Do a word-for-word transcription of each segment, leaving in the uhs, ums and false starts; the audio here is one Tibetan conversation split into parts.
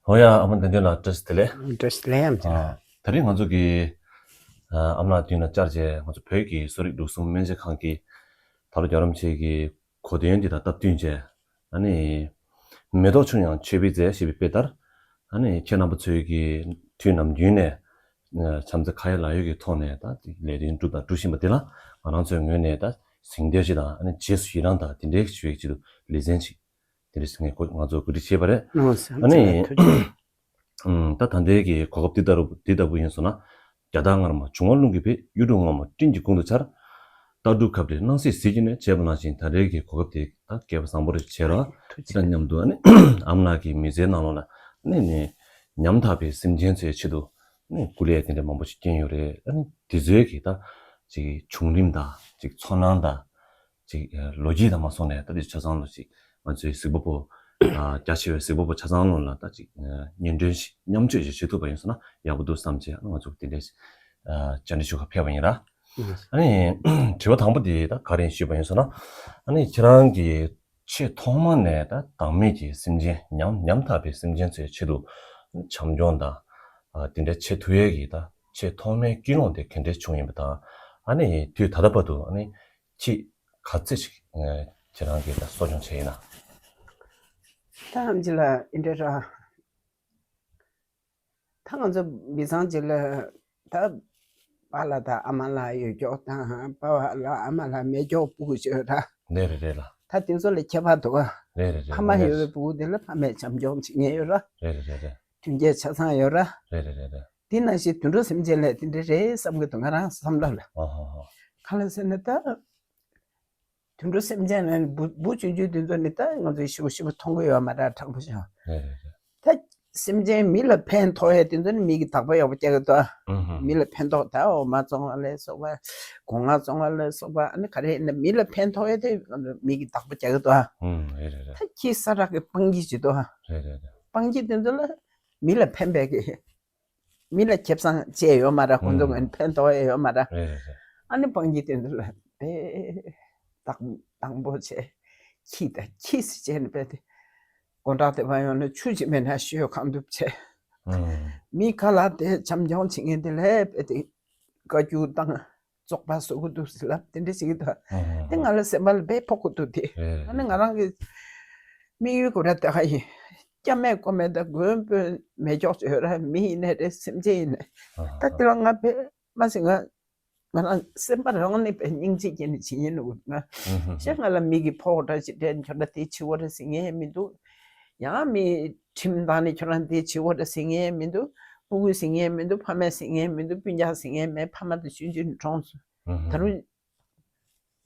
ཨོ་ཡ། ཨ་མ་བདེ་དོན་ལགས། བཀྲ་ཤིས་བདེ་ལེགས། བཀྲ་ཤིས་བདེ་ལེགས། ཨ་མ་ལགས། ཨ། དེ་རིང་ང་ཚོ་གི་ཨ་ཨ་མ་ལགས་མདུན་ལ་བཅར་བྱས། ང་ཚོ་བོད་ཀྱི་གསོ་རིག་འབྲུག་གསུམ་སྨན་དཔྱད་ཁང་གི་ད་ལོ་རྒྱལ་བ་རིན་པོ་ཆེ་གི་གོ་སྟོན་འདི་དང་སྟབས་བསྟུན་བྱས། ཨ་ནི། མེ་ཏོག་ཆུང་ཡང་མཆོད་པའི་རྫས་ཞེས་པའི་དཔེ་ལྟར། ཨ་ནི་ཁྱེད་རྣམ་པ་ཚོའི་གི་དུས་ནམ་རྒྱུན་ནས་ཨ་བྱམས་བརྩེ་ཁ་ཡ་ལག་ཡོད་ཀྱི་ཐོག་ནས་ད་ལས་དོན་བསྒྲུབས་དང་སྒྲུབ་བཞིན་པ་འདི་ལ། ང་རང་ཚོའི་ངོས་ནས་ད་གཟེངས་བསྟོད་ཅིག་དང་། ཨ་ནི་རྗེས་སུ་ཡི་རང་དང་དེ་འདྲའི་ཞུ་ཡིག་ཅིག་ཏུ་ལེ་ཚན་ཅིག་དེ་འདྲ་ཞིག་ངས་ང་ཚོ་གོ་སྒྲིག་བྱས་པ་རེད། ཨ་ནི། ཨ། ད་ད་ལྟའི་གི་གོ་སྐབས་འདི་ལྟ་བུ་འདི་ལྟ་བུ་ཡིན་སོང་ན། རྒྱ་སྟག་ངར་མ་འབྱུང་བ་རླུང་གིས་འབེབས། གཡུ་འབྲུག་སྔོན་མོ་སྤྲིན་གྱི་གུང་དུ་འཕྱར། རྟ་སྒྲུབ་ཁབ་རེ་སྣང་སྲིད་ཟིལ་གྱིས་གནོན། ཅེས་པ་ནང་བཞིན། ད་རེས་ཀྱི་གོ་སྐབས་དེ་ད་སྐལ་བ་བཟང་པོ་རེ་བྱས་རོགས། ཐུགས་རྗེ་ཆེ། དང་མཉམ་དུ། ཨ་ནི་ཨ་མ་ལགས་ཀྱི་མི་ཚེའི་ནང་ལོགས་ལ་ཨ་ནི་ནི་ཉམ་ཐག་པའི་སེམས་ཅན་ཚོའི་ཆེད་དུ་ཨ་ནི་སྐུ་ལས་དེ་འདྲ་མང་པོ་ཞིག་བསྐྱོན་ཡོད་རེད། ཨ་ནི་དེ་ཚོའི་གི་ད་ཅིག་བྱུང་རིམ་དང་། ཅིག་ཚོར་སྣང་དང་། ཅིག་ལོ་རྒྱུས་དང་མ་སོང་ནས། ད་དེ་ཆ་ཚང་ལོ་ཅིག་ང་ཚོའི་གཟིགས་པ་པོ། ཨ། རྒྱ་ཆེ་བའི་གཟིགས་པ་པོ་ཆ་ཚང་ལོ་ལ་ད་ཅིག་སྙན་སྒྲོན་ཞིག་མཉམ་སྤྱོད་ཞིག་བྱེད་ཐུབ་པ་ཡིན་སོང་ན་ཡག་པོ་འདུག་བསམ་བྱས། ང་ཚོ་དེ་འདྲའི་བཅར་འདྲི་ཞུ་ག་ཕེབས་པ་ཡིན་ར། ཨ་ནི་དྲི་བ་དང་པོ་དེ་ད་ག་རེ་ཡིན་ཞུས་པ་ཡིན་སོང་ན། ཨ་ནི་ཁྱེད་རང་གིས་ཆེས་ཐོག་མ་ནས་ད་བདག་མེད་ཀྱི་སེམས་ཅན། ཉམ་ཉམ་ཐག་པའི་སེམས་ཅན་ཚོའི་ཆེད་དུ་བྱམས་སྐྱོང་དང་། ཨ། དེ་འདྲ་བྱེད་ཐུབ་ཡས་ཀྱི་ད་ཆེས་ཐོག་མའི་ཀུན་སློང་དེ་ག་འདྲས་བྱུང་ཡིན་པ་དང་། ཨ་ནི་དུས་ད་ལྟ་བར་དུ་ཨ་ནི་ཁྱེད་ག་ཚད་ཅིག་ཁྱེད་རང་གིས་ད་གསོ་སྐྱོང་བྱས་ཡིན་ན། ད་ཨམ་ཆི་ལགས་འདི་འདྲ་ར། ད་ང་ཚོ་མི་ཚང་གཅིག་ལ་ད་པཱ་ལགས་དང་ཨ་མ་ལགས་ཡོད་ཀྱོག་དང་། པཱ་ལགས་ཨ་མ་ལགས་མེད་ཀྱོག་སྤུ་གུ་ཅིག་ཡོད་ར། ལེ་རེ་རེ་ལ། ད་དེ་ཚོ་ལ་ཁྱད་པར་འདུག་ག་ལེ་རེ་རེ། ཕ་མ་ཡོད་པའི་སྤུ་གུ་དེ་ལ་ཕ་མས་བྱམས་སྐྱོང་བྱེད་མཁན་ཡོད་ར། ལེ་རེ་རེ་རེ། མཐུན་རྐྱེན་ཆ་ཚང་ཡོད་ར། ལེ་རེ་རེ་རེ། དེ་ནང་བཞིན་དུད་འགྲོ་སེམས་ཅན་ལ་དེ་འདྲ་རེད་བསམ་གྱི་འདུག་ང་རང་བསམ་བློ་ལ། ཨ་ཧ་ཧ། གང་ལ་ཟེར་ན་ད། དུད་འགྲོ་སེམས་ཅན་ལ་འབུ་འབུ་ཆུང་ཆུང་དེ་ཚོ་ནི་ད་ང་ཚོས་ཞིབ་པོ་ཞིབ་པོ་མཐོང་གི་ཡོད་མ་རེད། དྲང་པོ་བཤད། རེད་རེད་རེད། ད་སེམས་ཅན་མི་ལ་ཕན་ཐོགས་ཡས་དེ་ཚོ་ནི་མི་གིས་བདག་པོ་ཡག་པོ་རྒྱག་གི་འདུག་ཨུ་ཧུ། མི་ལ་ཕན་ཐོགས། ད་འོ་མ་བཙོང་བ་ལ་སོགས་པ། སྒོ་ང་བཙོང་བ་ལ་སོགས་པ། ཨ་ནི་ག་རེ་ཡིན་ན་མི་ལ་ཕན་ཐོགས་ཡས་དེ་མི་གིས་བདག་པོ་རྒྱག་གི་འདུག་ཨུ། རེད་རེད་རེད། ད་ཁྱི་ས་རག་གི་སྤང་ཁྱི་ཅིག་འདུག་རེད་རེད་རེད། སྤང་ཁྱི་དེ་ཚོ་ལ་མི་ལ་ཕན་པའི་གི་མི་ལ་ཁེ་བཟང་བྱས་ཡོད་མ་རེད། ཁོང་ཚོ་ངོས་ནས་ཕན་ཐོགས་ཡས་ཡོད་མ་རེད། རེད་རེད་རེད། ཨ་ནི་སྤང་ཁྱི་དེ་ཚོ་ལ་དཔེ་དང་དང་པོ་བྱས། ཁྱི་དང་ཁྱི་ཟེར་བྱས་ནས་དཔེ་དེ། དགོང་དག་དེ་བ་ཡོང་ན་ཆུ་ཅིག་མེད་ན་ཤི་ཡོད་གང་ཐུབ་བྱས། ཨང་། མི་ཁ་ལག་དེ་བྱམས་སྐྱོང་བྱེད་མཁན་དེ་ལ་དཔེ་དེ་བཀའ་བཀྱོན་བཏང་། བཙོག་པ་བཟོ་གི་འདུག་ཟེར་ལབ་དེ་འདྲ་བྱེད་ཀྱི་འདུག་ཨང་། དེ་ང་ལ་སེམས་པ་ལ་དཔེ་ཕོག་གི་འདུག་དེ། རེད་རེད། ཨ་ནི་ང་རང་གི་དམིགས་ཡུལ་ཁོ་ར་དེ་ག་ཡིན། སྐྱ་མེད་ཀོ་མེད་དང་མགོན་དཔོན་མེད་ཀྱོག་ཅིག་ཡོད་ར། མི་ཡིན་ནའི་རེད། སེམས་ཅན་ཡིན་ནའི། ཨང་། ད་དེ་ལ་ང་དཔེ་མ་ཟེར། ང་ང་རང་སེམས་པ་རང་ནས་དཔེ་སྙིང་རྗེ་སྐྱེས་ནས་བྱེད་ཉན་འདུག་ང་ཨུ་ཧུ་ཧུ། གཞན་ང་ལ་མི་གིས་ཕོག་འདྲ་ཅིག་སྤྲད་ཁྱོད་ར་དེ་བྱེད་འོ་ར་ཟེར་ངས་མི་འདུག་ཡང་མི་ཁྲིམས་བཏང་ནས་ཁྱོད་རང་དེ་བྱེད་འོ་ར་ཟེར་ངས་མི་འདུག་སྤུ་གུ་ཟེར་ངས་མི་འདུག་ཕ་མ་ཟེར་ངས་མི་འདུག་སྤུན་ཀྱག་ཟེར་ངས་མེད། ཕ་མ་དང་ཆུང་ཆུང་གྲོངས་སོང་། ཨུ་ཧུ། ད་རུང་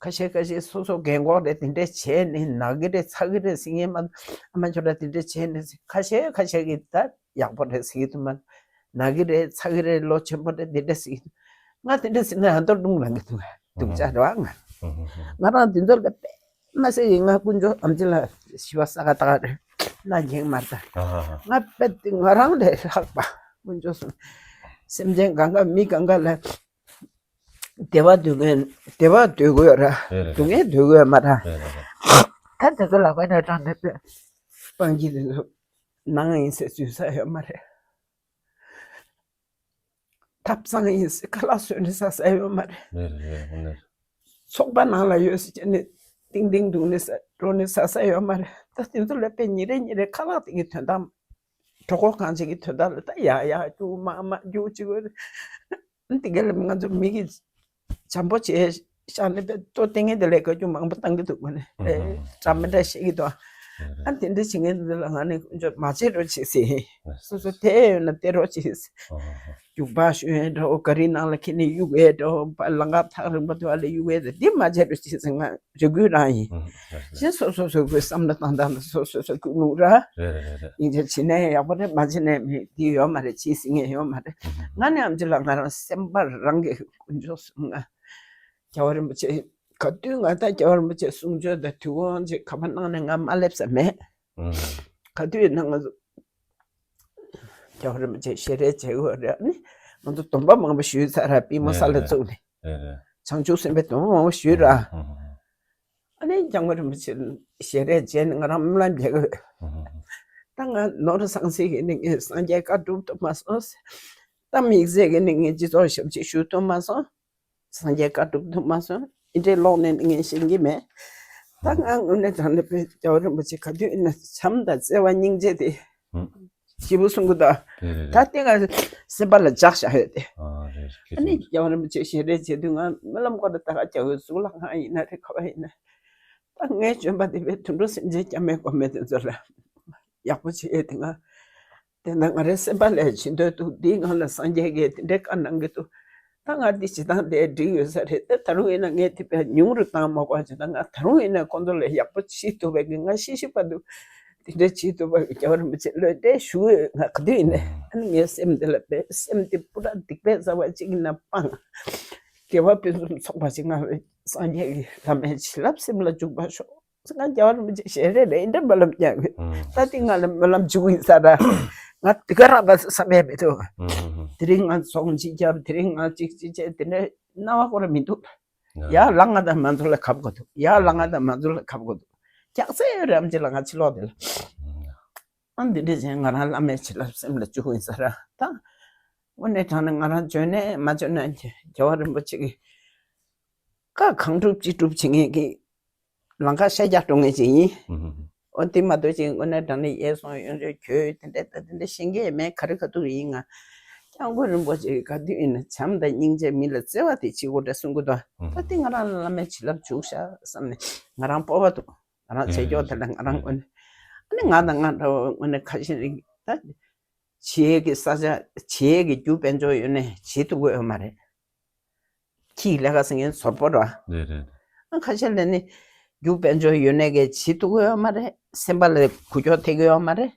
ཁ་ཤས་ཁ་ཤས་སོ་སོ་རྒན་གོག་རེད། དེ་འདྲས་བྱས་ནས་ན་གི་རེད་ཚ་གི་རེད་ཟེར་ངས་མ། ཨ་མ་ཁྱོད་ར་དེ་འདྲས་བྱས་ནས་ཁ་ཤས་ཁ་ཤས་ཀྱིས་ད་ཡག་པོ་རེད་ཟེར་གྱི་འདུག་མ། ན་གི་རེད་ཚ་གི་རེད་ལོ་ཆེན་པོ་རེད་དེ་འདྲ་ཟེར་གྱི་འདུག་ང་དེ་འདྲ་ཟེར་ན་ཨ་མདོར་རྡུང་ལངས་གི་འདུག་སྡུག་ཅག་རེད་བ་ང་། ང་རང་དེ་ཚོ་ལ་དཔེ་མ་ཟེར་གི། ང་དཀོན་མཆོག་ཨམ་ཆི་ལགས་ཞི་བ་ས་ག་ད་ག་རེད་ན་འགྱིང་མ་ད། ང་དཔེ་དེ་ང་རང་ལས་ལྷག་པ་དཀོན་མཆོག་གསུམ། སེམས་ཅན་གང་ག་མི་གང་ག་ལ་བདེ་བ་འདོད་མཁན་བདེ་བ་འདོད་དགོས་ར། རེད་རེད། སྡུག་བསྔལ་འདོད་དགོས་མ་ར། རེད་རེད་རེད། ད་དེ་ཚོ་ལག་པ་ནས་དྲངས་ནས་དཔེ་སྤང་ཁྱི་དེ་ཚོ་ནང་ཡིན་ཟེར་འཛུལ་ས་ཡོད་མ་རེད། ཐབ་ཚང་ཡིན་ཟེར་ཁ་ལག་བཟོས་ནས་ཟ་ས་ཡོད་མ་རེད། རེད་རེད་རེད། དངོས་གནས་རེད། ཚོགས་པ་ནང་ལ་ཡོད་ཟེར་བྱས་ནས་ཏིང་ཏིང་བརྡུངས་ནས་ཟ་འགྲོ་ནས་ཟ་ས་ཡོད་མ་རེད། ད་དེ་ཚོ་ལ་དཔེ་ཉིན་རེ་ཉིན་རེ་ཁ་ལག་དེ་གི་དོན་དག་གྲོད་ཁོག་གང་བྱེད་ཀྱི་དོན་དག་ལ་ད་ཡ་ཡ་རྒྱུག་མ་མ་རྒྱུག་ཅིག་དགོས་རེད། དེ་ག་ལ་ང་ཚོ་མི་གི་བྱམས་པོ་བྱས་ཤག་ནས་དཔེ་ལྟོ་ལྟེ་ངན་དེ་ལས་བཀའ་བཀྱོན་མང་པོ་བཏང་གི་འདུག་གོ་ནས། ཨེ་འདྲ་མི་འདྲ་བཤད་ཀྱི་འདུག་ཨ་དེ་འདྲ་བྱེད་མཁན་འདི་ལ་ང་ནི་ཀུན་སྤྱོད་མ་བྱེད་རོགས་བྱེད་ཟེར། སོ་སོ་དེ་ཡོད་ན་དེ་རོགས་བྱེད་ཟེར། རྒྱུག་པ་ཞུ་ཡས་འདྲ་བོ་ག་རི་ནང་ལ་ཁྱེར་ནས་གཡུག་ཡས་འདྲ་བོ། ལམ་ཁ་ཐག་རིང་པོ་དེ་བ་ལ་གཡུག་ཡས་དེ་འདི་མ་བྱེད་རོགས་བྱེད་ཟེར། ང་རེ་སྐུལ་རང་ཡིན། གཞན་སོ་སོ་སོ་སོའི་བསམ་བློ་བཏང་སྟངས་ལ་སོ་སོ་སོ་སྐུལ་ལུགས་ར། རེད་རེད་རེད། སྙིང་རྗེ་བྱེད་ནའི་ཡག་པོ་རེད། མ་བྱེད་ནའི་མི་འདི་ཡོད་མ་རེད། བྱེད་ཟེར་མཁན་ཡོད་མ་རེད། ང་ནི་ཨམ་ཆི་ལགས་ང་རང་སེམས་པ་རང་གི་དཀོན་མཆོག་གསུམ། ང་རྒྱལ་བ་རིན་པོ་ཆེ་ག་དུས་ང་ད་རྒྱལ་བ་རིན་པོ་ཆེ་གསུང་ཆོས་དང་དུས་དགོང་ཅིག་ག་པར་གནང་ནས་ང་མ་སླེབས་ས་མེད། ག་དུས་ཡིན་ན་ང་ཚོ་རྒྱལ་བ་རིན་པོ་ཆེ་ཞལ་རས་མཇལ་དགོས་རེད། ཨ་ནི་ང་ཚོ་སྡོམ་པ་མང་པོ་ཞུས་ཚར་ར། པུས་མོ་ས་ལ་བཙུགས་ནས། རེད་རེད། བྱང་ཆུབ་སེམས་དཔའི་སྡོམ་པ་མང་པོ་ཞུས་ར། ཨ་ནི་སྐྱབས་མགོན་རིན་པོ་ཆེ་ཞལ་རས་མཇལ་ནས་ང་རང་སྨོན་ལམ་རྒྱག་གི་ཡོད། ད་ ད་ང་ནོར་སངས་སྲིད་ཀྱི་ནི་ངས་སངས་རྒྱས་བཀའ་སྒྲུབ་ཐུབ་མ་སོང་། ད་དམིགས་བསལ་གྱི་ནི་ངས་སྤྱི་ཚོགས་ཞབས་ཕྱི་ཞུ་ཐུབ་མ་སོང་། སངས་རྒྱས་བཀའ་སྒྲུབ་ཐུབ་མ་སོང་། ཨི་འདྲའི་ལོག་ནས་ནི་ངས་ཤེས་ཀྱི་མེད། ད་ང་དངོས་གནས་དྲང་གནས་དཔེ་རྒྱལ་བ་རིན་པོ་ཆེ་ག་དུས་ཡིན་ན་བྱམས་དང་བརྩེ་བ་སྙིང་རྗེ་དེ། ཞེ་པོ་གསུང་གི་འདུག། རེད་རེད་ད་རེད། དེ་ང་སེམས་པ་ལ་འཇགས་བཞག་ཡོད་དེ། ཨ་རེད་རེད། ཨ་ནི་རྒྱལ་བ་རིན་པོ་ཆེ་ཞལ་རས་མཇལ་དུས་ང་རྨི་ལམ་སྐོར་ལ་ད་ག་རྒྱག་ཡོད། གཟུགས་ལ་ང་ཡིན་ན་རེད། ག་བ་ཡིན་ན། ད་ངའི་བྱོན་པ་དེ་བས་དུད་འགྲོ་སེམས་ཅན་སྐྱབས་མེད་སྒོམ་མེད་དེ་ཚོ་ལ་ཡག་པོ་བྱེད་ཡོད་དེ། ང་དེ་ན་ང་རའི་སེམས་པ་ལ་བྱེད་འདོད་འདུག། འདིའི་ངང་ལ་སངས་རྒྱས་ཀྱིས་དེ་འདྲའི་བཀའ་གནང་གི་འདུག། ད་ང་འདི་བྱེད་སྟངས་དེ་འགྲིག་ཡོད་ས་རེད། ད་ད་རུང་ཡིན་ན་ངས་དེ་བས་ཉུང་རུ་བཏང་མ་དགོས་བྱས། ད་ང་ད་རུང་ཡིན་ན་ཁོང་ཚོ་ལ་ཡག་པོ་བྱེད་ཐུབ་པའི་གི་ང་ཤེས་ཤེས་པ་འདུག། དེ་འདྲ་བྱེད་ཐུབ་པ་གི་རྒྱལ་བ་རིན་པོ་ཆེ་བློ་གཏད་ཞུ་འོས། ང་ག་དུས་ཡིན་ནའི་ཨ་ནི་ངའི་སེམས་འདི་ལ་བས་སེམས་འདི་པུ་ར་སྡིག་པའི་རྩ་བ་གཅིག་ཡིན་ན་སྤངས། དགེ་བ་ཕུན་སུམ་ཚོགས་པ་ཞིག་ང་སངས་རྒྱས་ཀྱི་བླ་མའི་བྱིན་རླབས་སེམས་ལ་འཇུག་པར་ཤོག། ང་རྒྱལ་བ་རིན་པོ་ཆེ་ཞལ་རས་ལས་འདྲ་སྨོན་ལམ་རྒྱག་གི། ད་དེ་ང་ལ་སྨོན་ལམ་འཇུག་ཡིན་ས་ར། ང་དེ་ག་རང་པ་བསམ་ཡས་མི་འདུག། དེ་རིང་ང་ཚོང་ཅིག་བརྒྱབ། དེ་རིང་ང་ཅིག་ཅིག་བྱས། དེ་འདྲ་སྣང་བ་ཁོ་ར་མི་འདུག། ཡ་ལ་ང་དང་མ་ཚོ་ལ་ཁབ་དགོས་འདུག། ཡ་ལ་ང་དང་མ་ཚོ་ལ་ཁབ་དགོས་འདུག། རྒྱག་ས་ཡོད་རེད། ཨམ་ཆི་ལ་ང་ཕྱི་ལོགས་དེ་ལ། ཨ་འདི་འདྲ་བྱས་ང་རང་བླ་མའི་བྱིན་རླབས་སེམས་ལ་བཅུག་ཡིན་ས་ར། ད་དངོས་གནས་དྲང་གནས་ང་རང་འཇོན་ནས་མ་འཇོན་ནས་རྒྱལ་བ་རིན་པོ་ཆེ་གི་བཀའ་གང་སྒྲུབ་ཅི་སྒྲུབ་བྱེད་མཁན་གྱི་ལམ་ཁ་ཤ་རྒྱགས་འགྲོ་མཁན་ཅིག་ཡིན། ཨོ་དེ་མ་གཏོགས་ཅིག་དངོས་གནས་དྲང་གནས་ཡས་སོང་ཡོང་ཆོག་གྱོད་དེ་འདྲ་ད་དེ་འདྲ་ཤེས་མཁན་མེད། ག་རེ་ག་དུས་ཡིན། ང་སྐྱབས་མགོན་རིན་པོ་ཆེ་ག་དུས་ཡིན་ན་བྱམས་དང་སྙིང་རྗེ་མི་ལ་བརྩེ་བ་དེ་བྱེད་དགོས་འདྲ་གསུང་གི་འདུག། ད་དེ་ང་རང་ལ་བླ་མའི་བྱིན་རླབས་འཇུག་ཤག་བསམ་ནས་ང་རང་སྤོབས་པ་འདུག། ང་རང་བྱེད་ཀྱོག་དེ་ལ་ང་རང་དངོས་གནས་ཨ་ནི་ང་དང་ང་འདྲ་བོ་དངོས་གནས་ཁ་ཤས་རིགས་ད་བྱེད་ཀྱི་ས་ཆ་བྱེད་ཀྱི་རྒྱུ་དཔལ་འབྱོར་ཡོད་ནས་བྱེད་ཐུབ་ཀྱི་ཡོད་མ་རེད། ཁྱིའི་ལས་ཀ་ཟེར་མཁན་ཟོར་པོ་ར། རེད་རེད། ཨ་ཁ་ཤས་ལ་ནི་རྒྱུ་དཔལ་འབྱོར་ཡོད་ནས་གས་བྱེད་ཐུབ་ཀྱི་ཡོད་མ་རེད། སེམས་པ་ལ་འགུལ་སྐྱོད་ཐེབས་ཀྱི་ཡོད་མ་རེད།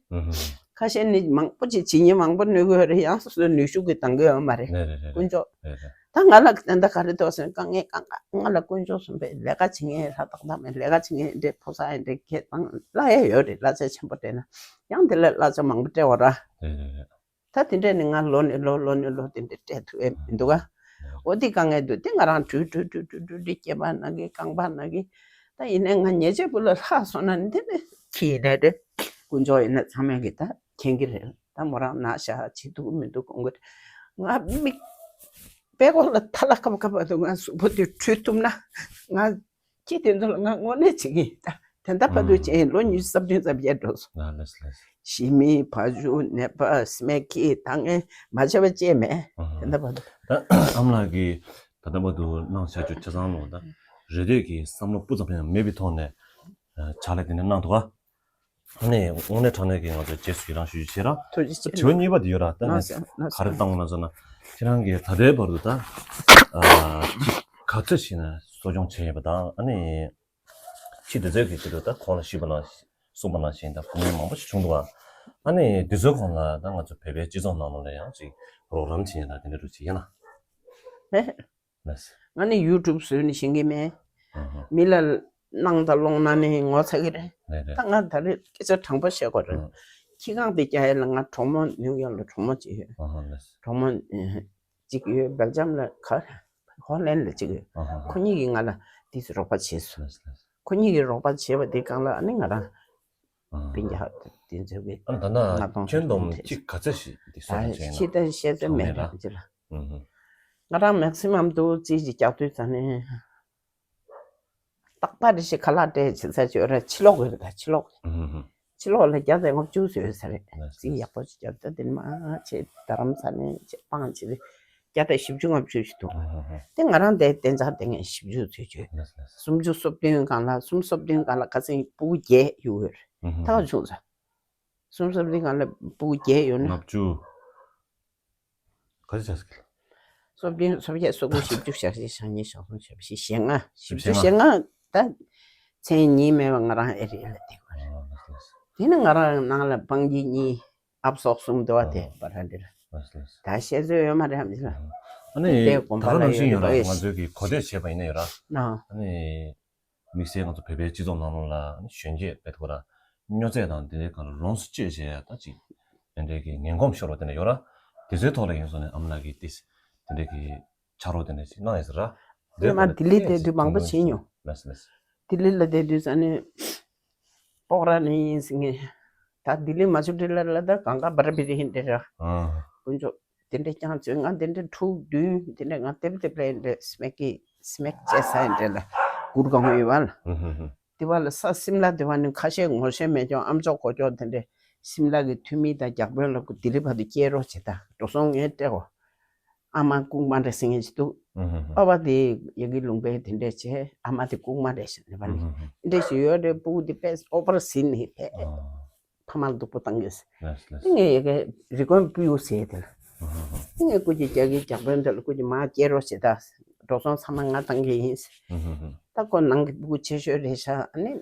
ཁ་ཤས་ནི་མང་པོ་ཅིག་བྱེད་ཉེན་མང་པོ་གནོད་ཀྱི་ཡོད་རེད། ཡང་སོ་སོའི་ནུས་ཤུགས་ཀྱིས་འདང་གི་ཡོད་མ་རེད། རེད་རེད་རེད། དཀོན་མཆོག། རེད་རེད། ད་ང་ལ་ད་ལྟ་ག་རེ་འདུག་ཟེར་ན་དཀའ་ངལ་གང་ག་ང་ལ་དཀོན་མཆོག་གསུམ་པས་ལས་ཀ་བྱེད་མཁན་ལྷག་ཏག་ཏག་མེད། ལས་ཀ་བྱེད་མཁན་འདྲེ་ཕོ་གསར་ཡིན་འདྲེ་ཁྱེད་དང་གླ་ཡས་ཡོད་རེད། གླ་ཆ་ཆེན་པོ་སྤྲད་ན་ཡང་དེ་ལས་གླ་ཆ་མང་པོ་སྤྲད་འོ་ར། རེད་རེད་རེད། ད་དེ་འདྲས་ནི་ང་ལོ་ནས་ལོ་ལོ་ནས་ལོ་དེ་འདྲས་སྤྲད་ཐུབ་ཡས་མི་འདུག་ག། འོ་དེ་དཀའ་ངལ་འདུག། དེ་ང་རང་བྲུས་བྲུས་བྲུས་བྲུས་བྲུས་བྲུས་སྐྱེས་པ་ན་གི་རྐང་པ་ན་གི། ད་ཡིན་ནའི་ང་ཉེས་ཆད་བུ་ལ་ལྷག་སོང་ན་ནི་དེ་ནི་ཁྱི་ཡིན་ནའི་འདྲ། དཀོན་མཆོག་ཡིན་ན་ཚང་མས་གི་ད་མཁྱེན་གི་རེད། ད་མོ་རང་ན་ཤ་བྱེད་ཐུབ་མི་འདུག་གོང་གི་ང་མིག་པད་ཀོ་ལ་ཐ་ལ་ཁབ་ཁབ་འདུག། ང་གཟུགས་པོ་དེ་བྲུས་ཐུབ་ན་ང་ཁྱི་དེ་ཚོ་ལ་ང་དངོས་གནས་བྱེད་ཀྱི་ཡིན། ད་དེ་འདྲ་བར་དུ་ཨང་བྱས་ལོ་ཉི་ཤུ་རྩ་བདུན་རྩ་བརྒྱད་འགྲོ་སོང་། ལགས་ལགས་ལགས། ཞི་མི་བ་ཇུ་ནད་པ་སྨད་ཀྱི་ད་ངས་མ་བྱས་པ་ཅེས་མེད། ཨང་དེ་འདྲ་བར་དུ། ད་ཨ་མ་ལགས་ཀྱིས་ད་ལྟ་བར་དུ་གནང་བཞག་རྒྱུ་ཆ་ཚང་ལོ་ད་རེ་ལྟོས་ཀྱི་བསམ་བློ་སྤུ་ཙམ་ཡང་མེད་པའི་ཐོག་ནས་ཕྱག་ལས་དེ་འདྲ་གནང་འདུག་ག། ཨ་ནི་དངོས་གནས་དྲང་གནས་ཀྱི་ང་ཚོ་རྗེས་སུ་ཡི་རང་ཞུ་རྒྱུ་བྱེད་ར། ཐུགས་རྗེ་ཆེ། དྲི་བ་གཉིས་པ་དེ་ཡོད་ར། ད་ནི་ལགས་སོ་ལགས་སོ། ག་རེ་བཏང་ན་ཟེར་ན་ཁྱེད་རང་གིས་ད་ལྟའི་བར་དུ་ད་ཅིག་ག་ཚོད་ཞིག་ན་གསོ་སྐྱོང་བྱས་ཡོད་པ་དང་ཨ་ནི། ཁྱི་དེ་ཚོའི་གི་ཆེད་དུ་ད་ཁོང་ལ་ཞུས་པ་ནང་གསུངས་པ་ནང་བཞིན་ད་བུ་མོ་མང་པོ་ཞིག་བྱུང་འདུག་ག། ཨ་ནི་དེ་ཚོའི་གོང་ལ་ད་ང་ཚོ་བོད་པའི་སྤྱི་ཚོགས་ནང་ལོགས་ལ་ཡང་ཅིག་རོགས་རམ་བྱེད་ཡ་ད་དེ་འདྲ་རུ་ཅིག་ཡིན་ན། ལགས། ང་ནི་ཡུ་ཊུབ་བཟོས་ནས་ཤེས་ཀྱི་མེད། ཨ་ཧ། མི་ལ་གནང་དང་སློང་ན་ནི་ངོ་ཚ་གི་རེད། རེད་རེད། ད་ང་ད་རེས་སྐད་ཆ་དྲང་པོ་བཤད་དགོས་རེད། ཨ། ཁྱི་གང་དེ་རྒྱག་ཡ་ལ་ང་གྲོགས་མོ་ནིའུ་ཡོག་ལ་གྲོགས་མོ་ཅིག་ཡོད། ཨ་ཧ་ལགས། གྲོགས་མོ་ཨ་ཅིག་ཡོད། སྦེལ་ཇམ་ལ་ག་ཧོ་ལན་ལ་གཅིག་ཡོད། ཨ་ཧ་ཧ། ཁོ་གཉིས་ཀྱིས་ང་ལ་ཏོག་ཙམ་རོགས་པ་བྱས་སོང་། ལགས་ལགས། ཁོ་གཉིས་ཀྱིས་རོགས་པ་བྱས་པ་དེ་སྒང་ལ་ཨ་ནི་ང་རང་ཨ་ཧ། སྤུན་ཀྱག་དེ་ཚོ་གིས་ཨ་ནི་ད་ལྔ་སྟོང་ན་ཁྱོན་བསྡོམས་ཁྱི་ག་ཚོད་ཞིག་འདི་གསོ་སྐྱོང་བྱས་ཡིན་ན། ད་ཤེས་ད་ཤེས་ཚད་མེད་ར་ཅི་ལ། ཨ་ཧ། ང་རང་མེག་སི་མམ་དུ་རྩིས་ཅིག་རྒྱག་དུས་ཙ་ནས། ཏག་ཏག་རེ་ཞིག་ཁ་ལག་སྤྲད་བྱེད་ས་ཅིག་ཡོད་ར། ཕྱི་ལོགས་ཡོད་ར། ཕྱི་ལོགས། ཨུ་ཧུ། ཕྱི་ལོགས་ལ་བརྒྱ་དང་ལྔ་བཅུ་ཙམ་ཡོད་ས་རེད། ལགས་རྩིས་ཡག་པོ་ཞིག་བརྒྱབ་ད་དེ་མ་བྱེད་རྡ་རམ་ས་ནས་བྱེད་སྤང་བྱེད་བརྒྱ་དང་བཞི་བཅུ་ལྔ་བཅུ་ཞིག་འདུག། ཨུ་ཧུ་ཧུ། དེ་ང་རང་དེ་གཏན་འཇགས་དེ་ངས་བཞི་བཅུ་ཙམ་བྱོས། ལགས་ལགས། སུམ་ཅུ་སོ་བདུན་སྒང་ལ་སུམ་སོ་བདུན་སྒང་ལ་ཁ་སང་སྤུ་གུ་བརྒྱད་ཡོད་རེད། ཨུ་ཧུ་ཧུ། ད་ག་བྱུང་ས། སུམ་སོ་བདུན་སྒང་ལ་སྤུ་གུ་བརྒྱད་ཡོད་ན། ལྔ་བཅུ། ག་ཚོད་ཆགས་སྲིད། སོ་བདུན་སོ་བརྒྱད་སོ་དགུ་བཞི་བཅུ་ཞེ་བཞི་ཞེ་གཉིས་ཞེ་གསུམ་ཞེ་བཞི་ཞེ་ལྔ། བཞི་བཅུ་ཞེ་ལྔ། ད་མཚན་ཉིད་མེད་པ་ང་རང་ཨེ་རི་ཡ་ལ་བསྡད་དགོས་རེད། ཨོ་ལགས་ལགས། དེ་ནི་ང་རང་ནང་ལ་སྤང་གི་གཉིས་ཨབ་སོག་གསུམ་འདུག་བ། དེ་ཨོ་པ་ར་འདི་ར། ལགས་ལགས། ད་བཤད་ཚོད་ཡོད་མ་རེད་ཧམ་ཅི་ལ། ཨ་ནི་དེ་ད་དགོན་པ་ག་ལ་ནང་བཞིན་ཡོད་ཡོད་ར། རེད། ང་ཚོའི་གི་གོ་ཐོས་བྱས་པ་ཡིན་ན་ཡོད་ར། ན། ཨ་ནི། དམིགས་བསལ་ང་ཚོ་བོད་པའི་སྤྱི་ཚོགས་ནང་ལོགས་ལ་གཞོན་སྐྱེས་དཔེ་ཐོག་ར་སྨྱོ་རྫས་དང་དེ་འདྲའི་སྒང་ལ་ལོངས་སུ་སྤྱོད་བྱས་ད་ཅིག་དེ་འདྲའི་གི་ངན་གོམས་ཤོར་བ་དེ་འདྲ་ཡོད་ར། དེ་ཚོའི་ཐོག་ལ་ཡིན་སོང་ནས་ཨ་མ་ལགས་ཀྱིས་ཏིས་དེ་འདྲའི་གི་ཕྱག་རོགས་དེ་འདྲ་ཅིག་གནང་ཡོད་ས་ར། དེ་ང་ལྟ་ལྡི་ལི་བསྡད་དུས་མང་པོ་བྱས་མྱོང་། ལགས་ལགས། ལྡི་ལི་ལ་བསྡད་དུས་ཙ་ནས་སྤོག་ར་ནས་ཡིན་ཟེར་ངས། ད་ལྡི་ལི་མ་ཆུ་ཏི་ལ་ལ་ད་གང་ག་བར་བི་རི་ཧིན་དེ་ར། ཨ། དཀོན་མཆོག་དེ་འདྲ་རྐྱང་བྱོས། ང་དེ་འདྲ་ཕྲུག་བདུན་དེ་འདྲ་ང་ལྟེབ་ལྟེབ་ལ་ཡིན་འདྲ་སྨད་ཀི་སྨད་ཀི་བྱས་ས་ཡིན་འདྲ་ལ་གུར་གང་ཡོད་བ་ལ། ཨུ་ཧུ་ཧུ། དེ་བ་ལ་ས་སིམ་ལ་དེ་བ་ནི་ཁ་ཤས་ངོ་ཤེས་མེད་ཀྱང་ཨམ་ཅོག་གོ་ཅོག་དེ་འདྲ་སིམ་ལ་གི་འཐུས་མི་དང་རྒྱག་དཔོན་ལ་ལྡི་ལི་བར་དུ་སྐྱེལ་རོགས་བྱེད་ད་འགྲོ་སོང་ངས་སྤྲད་གོ། ཨ་མ་ལྐུགས་མ་རེད་ཟེར་མཁན་ཞིག་འདུག་ཨུ་ཧུ་ཧུ། ཨ་བ་དེ་ཡ་གི་ལུང་པའི་དེ་འདྲས་བྱས། ཨ་མ་དེ་ལྐུགས་མ་རེད་ཟེར་ནས་པ་ནི། ཨུ་ཧུ་ཧུ། འདྲས་ཞིག་ཡོད་རེད། སྤུ་གུ་དེ་དཔེ་ཨོ་པ་ར་ཟིན་ནས་ཕེ། ཨ། ཕ་མ་ལ་སྡུག་པོ་བཏང་གི་ཟེར། ལགས་ལགས། དེ་ངས་ཡ་གི་རི་ཀོན་སྤུ་གུ་ཟེར་དེ་ལ། ཨུ་ཧུ་ཧུ། དེ་ངས་སྐུ་མཁྱེན་རྒྱ་གི་རྒྱག་དཔོན་དེ་ལ་སྐུ་མཁྱེན་མ་སྐྱེལ་རོགས་བྱེད་ད། འགྲོ་སོང་ཚང་མ་ང་བཏང་གི་ཡིན་ཟེར། ཨུ་ཧུ་ཧུ། ད་ཁོ་ནང་གི་སྤུ་གུ་ཆེ་ཤོས་རེད་ཤག་ཨ་ནི།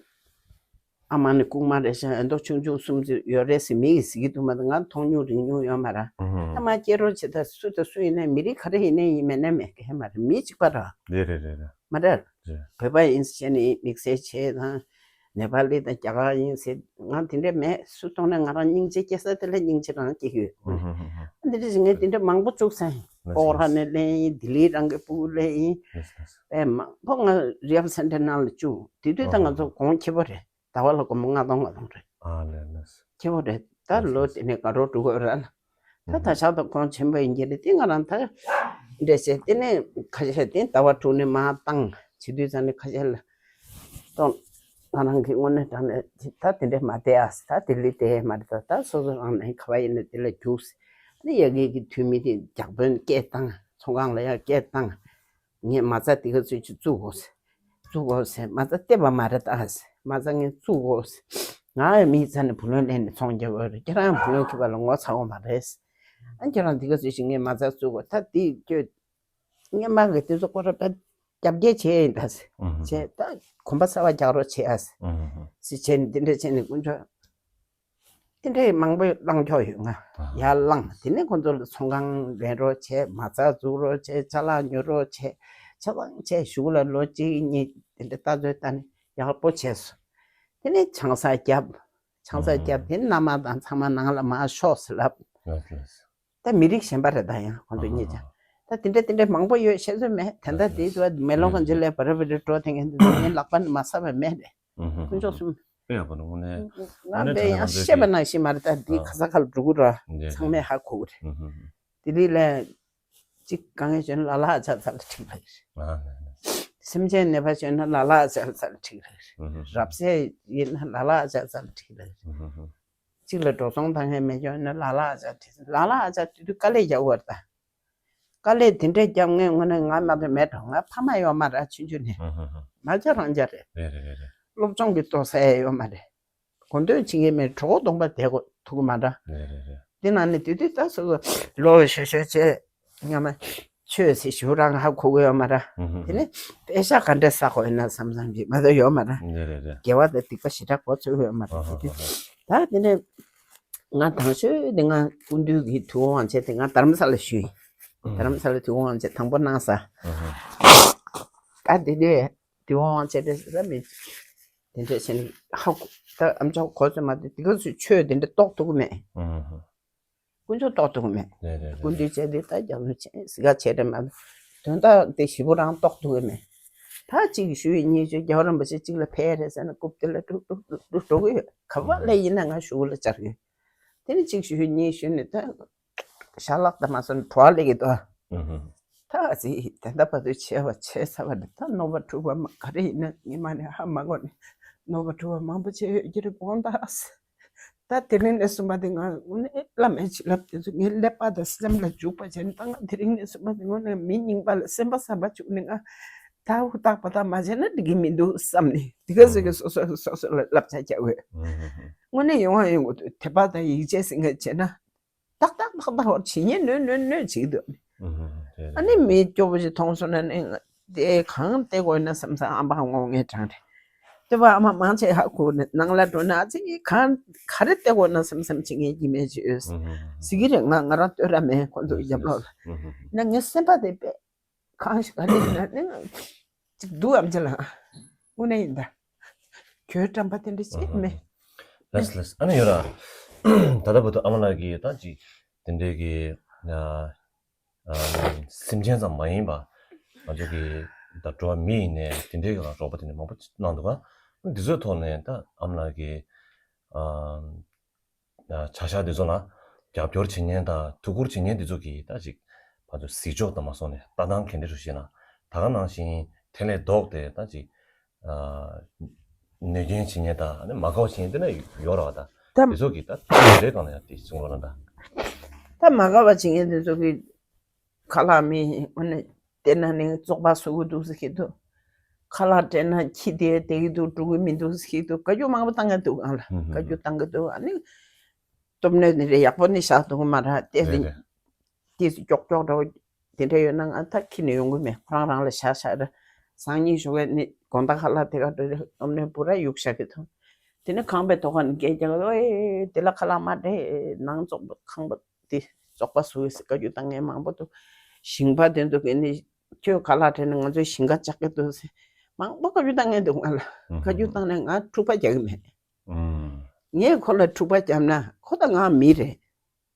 ཨ་མ་ནི་ལྐུགས་མ་རེད་ཤག་ཨེ་མདོག་ཆུང་ཆུང་གསུམ་ཙམ་ཡོད་རེད་ཟེར་མི་གིས་ཟེར་གྱི་འདུག་མ་གཏོགས་ང་མཐོང་མྱོང་རིག་མྱོང་ཡོད་མ་རེད། ཨུ་ཧུ། ཨ་མ་སྐྱེལ་རོགས་བྱེད་ད། སུ་དང་སུ་ཡིན་ནའི་མི་རིགས་ག་རེ་ཡིན་ནའི་ཡིན་མེད་ནའི་མེད་གི་མ་རེད། མི་གཅིག་པ་རེད། རེད་རེད་རེད་རེད། མ་རེད། རེད། བོད་པ་ཡིན་ཟེར་ནས་དམིགས་བསལ་བྱས་དང་། ནེ་པ་ལི་དང་རྒྱ་གར་ཡིན་ཟེར་ང་དེ་འདྲ་མེད། སུ་མཐོང་ནའི་ང་རང་སྙིང་རྗེ་སྐྱེ་ས་དེ་ལ་སྙིང་རྗེ་རང་སྐྱེ་གི་ཡོད། ཨུ་ཧུ་ཧུ་ཧུ། འདི་འདྲ་ཞིག་ངས་དེ་འདྲ་མང་པོ་བཙུགས་ས་ཡིན། ལགས་ཀོ་ཧྲ་ནས་ལེན་ཡིན། ལྡི་ལི་རང་གི་སྤུ་གུ་ལེན་ཡིན། ལགས་ལགས། ཨེ་མང་པོ་ང་རི་ཨབ་སེན་ཊར་ནང་ལ་བཅུག་དེ་དུས་ད་ང་ཚོ་གོང་ཁེ་པོ་རེད། ཟླ་བ་ལ་སྒོར་མོ་ལྔ་སྟོང་ལྔ་སྟོང་རེད། ཨ་ལས་ལས། ཁྱེད་པོ་རེད། ད་ལོ་དེ་ནས་དགའ་རོགས་འགྲོ་དགོས་ར་ལ། ད་ད་ཆགས་ད་གོང་ཆེན་པོ་ཡིན་གྱི་རེད། དེ་ང་རང་ད་འདྲས་བྱས་དེ་ནས་ཁ་ཤས་དེ་ཟླ་བ་དྲུག་ནས་མ་བཏང་བྱེད་དུས་ཙང་ནས་ཁ་ཤས་ལ་གཏོང་། ང་རང་གི་དངོས་གནས་དྲང་གནས་ད་དེ་འདྲས་མ་བསྡད་ཨ། ད་དེ་ལས་དེ་མ་རེད། ད་ད་སོ་སོ་རང་ནས་ག་བ་ཡིན་ན་དེ་ལ་རྒྱུགས། ཨ་ནི་ཡ་གི་གི་འཐུས་མི་དེ་རྒྱག་དཔོན་སྐད་བཏང་། ཚོང་ཁང་ལ་ཡ་སྐད་བཏང་། ངས་མ་རྩ་དེ་ག་ཚོད་ཅིག་བཙུགས་དགོས། བཙུགས་དགོས་ཟེར། མ་རྩ་བལྟས་པ་མ་རེད་ད་ཟེར། མ་རྩ་ངས་བཙུགས་དགོས་ཟེར། ང་ཡང་མིའི་རྩ་ནས་བུ་ལོན་ལེན་ནས་ཚོང་རྒྱག་དགོས་རེད། ཁྱེད་རང་ཡང་བུ་ལོན་འཁྱེར་བ་ལ་ངོ་ཚ་བོ་མ་རེད་ཟེར། ཨ་ཁྱེད་རང་དེ་ག་ཚོད་ཅིག་ངས་མ་རྩ་བཙུགས་དགོས། ད་དེ་ཁྱོད་སྔོན་མ་གི་དེ་ཚོ་སྐོར་ར་པ་རྒྱབ་འགལ་བྱས་ཡིན་ད་ཟེར། ཨུ་ཧུ། བྱས་ད་གོམ་པ་གསར་བ་རྒྱག་རོགས་བྱེད་ཨ་ཟེར། ཨུ་ཧུ། ཟེར་བྱས་ནས་འདི་འདྲ་བྱས་ནས་དཀོན་མཆོག་དེ་འདྲའི་མང་པོ་བླངས་ཆོག་ཡོད་ང་། ཨ། ཡར་བླངས། དེ་ནས་ཁོང་ཚོ་ལ་ཚོང་ཁང་ལེན་རོགས་བྱས། མ་རྩ་འཛུགས་རོགས་བྱས། ཅ་ལག་ཉོ་རོགས་བྱས། ཆ་ཚང་བྱས། གཞུག་ལ་ལོ་གཅིག་གཉིས་དེ་འདྲ་ལྟ་ཚོད་བལྟ་ནས་ཡག་པོ་བྱས་སོང་། དེ་ནས་ཆང་ས་བརྒྱབ། ཆང་ས་བརྒྱབ། ཨ། དེ་ནས་མནའ་མ་དང་ཚང་མ་ནང་ལ་མར་ཤོག་ཟེར་ལབ། ལགས་ལགས། ད་མི་རིགས་གཞན་པ་རེད། ད་ཡང་ཁོང་ཚོ་གཉིས་ཀྱང་། ད་དེ་འདྲ་དེ་འདྲ་མང་པོ་ཡོད། བཤད་ཚོད་མེད། ད་ལྟ་དེའི་དུས་མེ་ལོང་གང་ཅི་ལས་བར་བར་འགྲོ་དེ་ངས་འདི་ཚོ་ངའི་ལག་པ་ནས་མ་ཟ་བ་མེད་རེད། ཨུ་ཧུ། དཀོན་མཆོག་གསུམ། དཔེ་ཡག་པོ་འདུག་དངོས་གནས། ང་དངོས་གནས་དཔེ་ཡང་དྲང་དྲང་ཤེས་པ་ནང་བཞིན་མ་རེད། ད་འདི་ཨ། ག་ས་ག་ལ་འགྲོ་གི་ར། འདི་ཚང་མས་ཧ་གོ་གི་རེད། ཨུ་ཧུ་ཧུ། དེ་རིང་ལ་གཅིག་དཀའ་ངལ་བྱུང་ན་ལ་ལ་ཨ་ཅག་རྩ་ལ་འཁྲིད་པ་རེད། ཨ་ནི་ནི། སེམས་ཅན་ནད་པ་བྱུང་ན་ལ་ལ་ཨ་ཅག་རྩ་ལ་འཁྲིད་པ་རེད། ཨུ་ཧུ་ཧུ། རབ་གསལ་ཡིན་ན་ལ་ལ་ཨ་ཅག་རྩ་ལ་འཁྲིད་པ་རེད། ཨུ་ཧུ་ཧུ། གཅིག་ལ་འགྲོ་སོང་བཏང་མཁན་མེད་ཀྱང་ན་ལ་ལ་ཨ་ཅག་འཁྲིད། ལ་ལ་ཨ་ཅག་དེ་དུས་དཀའ་ལས་རྒྱག་དགོས་རེད་ད། དཀའ་ལས་དེ་འདྲས་རྒྱབ་ངས་དངོས་གནས་ང་མ་གཏོགས་མེད་འགྲོ། ང་ཕ་མ་ཡོད་མ་རེད། ཆུང་ཆུང་ནས། ཧུ་ཧུ་ཧུ། མ་ཆ་རང་ཆ་རེད། རེད་རེད་རེད་རེད། སློབ་སྦྱོང་གི་ལྟོ་ཟ་ཡས་ཡོད་མ་རེད། གོ་འདོན་བྱེད་མཁན་མེད། གྲོད་ཁོག་སྟོང་པ་བསྡད་དགོས་ཐུག་གི་མ་འདྲ། རེད་རེད་རེད། དེ་ནང་ནས་དེ་དུས་ད་སོ་སོ་ལོ་ཤོད་ཤོད་བྱས་སྔ་མ་ཆོས་ཟེར་ཞུ་རང་ཧ་གོ་གི་ཡོད་མ་རེད། ཧུ་ཧུ་ཧུ། དེ་ནས་པེ་ཤ་ག་འདྲས་ཟ་དགོས་ཡིན་ན་བསམ་བསམ་གྱི་མ་གཏོགས་ཡོད་མ་རེད། རེད་རེད་རེད། དགེ་བ་དང་སྡིག་པ་ཞེ་དྲག་གོ་ཚོད་ཡོད་མ་རེད། ཨ་ཧ་དེ་དུས་ཧ་ཧ། ད་དེ་ནས་ང་དང་ཤོས་དེ་ང་སྐུ་མདུན་གྱི་དུས་དབང་བྱས་ཏེ་ང་དྷ་རམ་ས་ལ་ཞུས་ཡིན། ཨུ་དྷ་རམ་ས་ལ་དུས་དབང་བྱས་དང་པོ་གནང་ས། ཨུ་ཧུ། ད་དེ་དུས་དུས་དབང་བྱས་ཏེ་ཟེར་མི་དེ་འདྲས་བྱས་ནས་ཧ་གོ། ད་ཨམ་ཅོག་གོ་ཚོད་མ་དེ་དེ་ག་ཚོད་ཆོས་དེ་འདྲ་རྟོགས་ཐུབ་ཀྱི་མེད། ཨུ་ཧུ། དཀོན་མཆོག་རྟོགས་ཐུབ་ཀྱི་མེད། རེད་རེད་རེད། སྐུ་མདུན་བྱས་དེ་ད་རྒྱབ་ལོགས་བྱས་ཟི་ག་བྱས་རེད་མ་གཏོགས་དོན་དག་དེ་ཞེ་པོ་རང་རྟོགས་ཐུབ་ཀྱི་མེད། ད་གཅིག་ཞུས་གཉིས་ཞུས་རྒྱལ་བ་རིན་པོ་ཆེ་གཅིག་ལ་ཕེབས་རེད་ཟེར་ན་རྐུབ་དེ་ལ་དཀྲུག་དཀྲུག་དཀྲུག་དཀྲུག་འགྲོ་གི་ཡོད། ག་བ་ལ་ཡིན་ན་ང་ཞུ་གུ་ལ་བཅར་གི་ཡོད། དེ་ནས་གཅིག་ཞུས་གཉིས་ཞུས་ནས་ད་ཞལ་ལག་དང་མ་སོང་གྲོགས་ལས་ཀྱི་དོ། ཨུ་ཧུ། ད་ཨ་ཙི་ད་ལྟ་བར་དུ་བྱས་པ་བྱས་ཚར་བ་རེད། ད་ནོར་བ་འཁྲུལ་བ་མ་ག་རེ་ཡིན་ན་ངས་མ་ནས་ཧ་མ་གོ་ནས་ནོར་བ་འཁྲུལ་བ་མང་པོ་བྱས་ཡོད་ཀྱི་རེད་དགོངས་དག་ཟེར། ད་དེ་རིང་ནས་བཟུང་པ་དེ་ང་དངོས་གནས་བླ་མའི་བྱིན་རླབས་དེ་ཚོ་ངའི་ཀླད་པ་དང་སེམས་ལ་འཇུག་པ་བྱས་ནས་ད་ང་དེ་རིང་ནས་བཟུང་པ་དེ་དངོས་གནས་མི་རྙིང་པ་ལ་སེམས་པ་བཟང་པོ་བཅུག་ནས་ང་ད་ཧུར་ཐག་པ་ཐག་མ་བྱས་ན་འགྲིག་གི་མི་འདུག་བསམ་ནས་དེ་ག་ཟེར་གི་སོ་སོ་སོ་སོ་ལ་བསླབ་བྱ་རྒྱག་དགོས། དངོས་གནས་ཡོང་བ་ཡོང་དགོས་དུས་དད་པ་དང་ཡིད་ཆེས་ཟེར་མཁན་བྱས་ན། ཏག་ཏག་ཏག་ཏག་བྱེད་ཉེན་གནོད་གནོད་གནོད་བྱེད་ཀྱི་འདུག་ཨུ་ཧུ། རེད་རེད། ཨ་ནི་མི་སྐྱོ་པོ་ཞིག་མཐོང་སོང་ན་ནི་དེ་གང་བལྟས་དགོས་ན་བསམ་བསམ་ཨ་མ་ངོ་ངས་དྲང་རེད། དེ་བ་ཨ་མ་མང་ཆེ་ཧ་གོ་ནས་ནང་ལ་འགྲོ་ན་ཨ་ཙི་གང་ག་རེ་བལྟས་དགོས་ན་བསམ་བསམ་བྱེད་ངས་ཀྱི་མེད་ཅིག་ཡོད། ཨུ་ཧུ། ཟི་གི་རེད། ང་ང་རང་ལྟོས་ར་མེད་ཁོང་ཚོ་རྒྱབ་ལོག་ལ། ཨུ་ཧུ། ན་ངའི་སེམས་པ་དེ་དཔེ་གང་ཞིག་ག་རེ་ཡིན་ན་ནི་ཅིག་སྡུག་ཨམ་ཅི་ལ་དངོས་གནས་ཡིན་ད། གྱོད་བཀྲམ་པ་དེ་འདྲ་ཅིག་མེད། ལགས་ལགས། ཨ་ནི་ཡོད་ར། ད་ལྟ་བར་དུ་ཨ་མ་ལགས་ཀྱིས་ད་ཅིག་དེ་འདྲའི་གི་ཨ་ཨ་སེམས་ཅན་ཙམ་མ་ཡིན་པ་ང་ཚོ་གི་ད་འགྲོ་བ་མི་ཡིན་ནའི་དེ་འདྲའི་གི་རོགས་པ་དེ་འདྲ་མང་པོ་གནང་འདུག་ག་འདི་ཚོའི་ཐོག་ནས་ད་ཨ་མ་ལགས་ཀྱིས་ཨ། བྱ་གཞག་འདི་ཚོ་ལ་རྒྱབ་སྐྱོར་བྱེད་མཁན་དང་ཐུགས་ཁུར་བྱེད་མཁན་འདི་ཚོ་གིས་ད་ཅིག་ཕར་ཚུར་གཟིགས་ཕྱོགས་དང་མ་སོང་ནས་ལྟ་སྟངས་ག་འདྲ་ཞིག་ཤེས་ན། ད་ག་ནང་བཞིན་དེ་ལས་ལྡོག་སྟེ་ད་ཅིག་ཨ་ནུས་རྒྱུ་བྱེད་མཁན་དང་ཨ་ནི་མ་དགའ་བ་བྱེད་མཁན་དེ་འདྲ་ཡོད་རེད་བ། ད་ད་དེ་ཚོ་གིས་ད་དེ་འདྲའི་སྒང་ལ་ཡང་དེ་གསུང་རོགས་གནང་ད། ད་མ་དགའ་བ་བྱེད་མཁན་དེ་ཚོ་གིས་ཁ་ལག་མི་ཨ་ནི་དེ་ན་ནི་བཙོག་པ་བཟོ་གི་འདུག་ཟེར་གྱི་འདུག་ཁ་ལག་སྤྲད་ན་ཁྱི་དེ་བསྡད་ཀྱི་འདུག་འགྲོ་གི་མི་འདུག་ཟེར་གྱི་འདུག་བཀའ་བཀྱོན་མང་པོ་བཏང་གི་འདུག་ཨང་ལ། ཧུམ་ཧུམ། བཀའ་བཀྱོན་བཏང་གི་འདུག་ཨ་ནི་སྟོབས་ནུས་ནི་རེ་ཡག་པོ་ནི་བཞག་འདུག་མ་ར་དེ་རེད་རེད། དེ་ཀྱོག་ཀྱོག་འདྲ་བོ་དེ་འདྲ་ཡོད་ན་ང་ད་ཁྱི་ནས་ཡོང་གི་མེད། ཁོ་རང་རང་ལ་བཞག་བཞག་ར། སང་ཉིན་ཞོགས་ཀས་ནི་དགོང་དག་ཁ་ལག་དེ་ག་འདྲ་རེད། སྟོབས་ནུས་པུ་ར་གཡུག་བཞག་གི་འདུག་དེ་ནི་ཁང་པའི་ཐོག་ཁ་ནས་སྐད་རྒྱག་གི་འདུག་ཨེ་དེ་ལ་ཁ་ལག་མ་སྤྲད། ནང་བཙོག་པ་ཁང་པ་དེ་བཙོག་པ་བཟོ་གི་ཟེར་བཀའ་བཀྱོན་བཏང་མཁན་མང་པོ་འདུག་ཞིང་པ་དེ་ཚོ་གིས་ནི་ཁྱོད་ཁ་ལག་སྤྲད་ན་ང་ཚོའི་ཞིང་ཁ་བཅག་གི་འདུག་ཟེར་མང་པོ་བཀའ་བཀྱོན་བཏང་མཁན་འདུག་ང་ལ། ཧུམ་ཧུམ། བཀའ་བཀྱོན་བཏང་ནས་ང་འཁྲུག་པ་རྒྱག་གི་མེད། ཨུམ། ངས་ཁོ་ལ་འཁྲུག་པ་བརྒྱབ་ན་ཁོ་ད་ང་མི་རེད།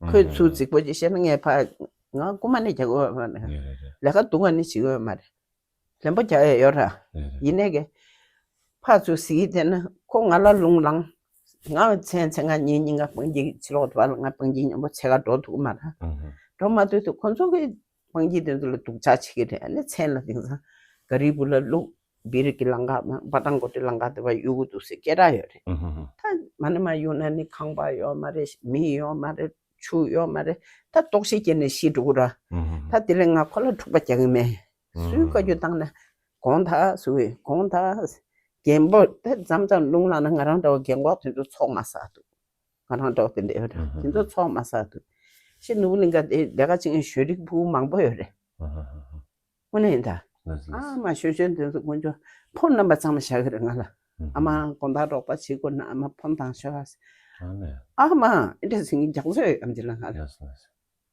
ཁོས་ཚུར་རྫིག་པོ་ཅིག་བཤད་ན་ངས་ཕར་ང་རྐུ་མ་ནས་རྒྱག་གི་ཡོད་མ་རེད། རེད་རེད་རེད། ལས་ཀ་སྡུག་ག་ནས་བྱེད་ཀྱི་ཡོད་མ་རེད། ལན་པོ་རྒྱག་ཡ་ཡོད་ར། རེད་རེད། ཡིན་ནའི་གི་ཕར་ཚུར་གཟིགས་བསྡད་ན་ཁོ་ང་ལ་རླུང་ལངས། ང་མཚན་མཚན་ང་ཉིན་གཉིས་ང་སྤང་སྐྱིད་ཕྱི་ལོགས་དུ་བ་ལ་ང་སྤང་སྐྱིད་མཉམ་པོ་འཚོལ་ག་འགྲོ་ཐུབ་ཀྱི་མ་རེད། ཨུམ། འགྲོ་མ་ཐུབ་དུས་ཁོ་ཚོ་གི་སྤང་སྐྱིད་དེ་ཚོ་ལ་སྡུག་ཅག་བྱེད་ཀྱི་རེད། ཨ་ནི་མཚན་ལ་དེང་སང་ག་རི་བུ་ལ་བླུགས། སྦིར་གྱི་ལམ་ཁ་དང་པ་ཏང་གོ་ཏི་ལམ་ཁ་དེ་བ་གཡུག་གི་འདུག་ཟེར་སྐད་གྲགས་ཡོད་རེད། ཨུ་ཧུ་ཧུ། ད་མ་ནི་མ་གཡུག་ན་ནི་ཁང་པ་ཡོད་མ་རེད། མི་ཡོད་མ་རེད། ཆུ་ཡོད་མ་རེད། ད་ལྟོགས་ཤི་སྐྱེས་ནས་ཤི་འགྲོ་གི་ར། ཨུ་ཧུ་ཧུ། ད་དེ་ལས་ང་ཁོ་ལ་འཁྲུག་པ་རྒྱག་གི་མེད། ཨུ་ཧུ། སུས་བཀའ་བཀྱོན་བཏང་ན་དགོངས་དག་ཟེར་གི་དགོངས་དག་རྒན་པོ་དེ་མཚམས་མཚམས་རླུང་ལངས་ན་ང་རང་འདྲ་བ་རྒན་གོག་དེ་ཚོ་ཚོགས་མ་ཟ་འདུག་ང་རང་འདྲ་བ་དེ་འདྲ་ཡོད་རེད། ཨུ་ཧུ་དེ་ཚོ་ཧུ། ཚོགས་མ་ཟ་འདུག་ཤི་ནུབ་གླིང་ག་དེ་ལས་ཀ་བྱེད་མཁན་ཞོ་རིགས་ཕྲུ་གུ་མང་པོ་ཡོད་རེད། ཨུ་ཧུ་ཧུ་ཧུ། དངོས་གནས་ཡིན་ད། ལགས་སོ། ཨ་མ་ཞོ་ཞོ་དེ་ཚོ་དཀོན་མཆོག་ཕོན་རྣམ་པ་ཚང་མ་བཞག་གི་རེད་ང་ལ། ཨ་མ་དགོང་དག་རོགས་པ་བྱེད་དགོས་ན་ཨ་མ་ཕོན་བཏང་ཤོག་ཨ། ཨ་ལས། ཨ་མ་ཨེ་འདྲ་ཟིང་རྒྱག་ཚོད་ཨམ་ཅི་ལ་ང་ལ། ལགས་སོ་ལགས་སོ།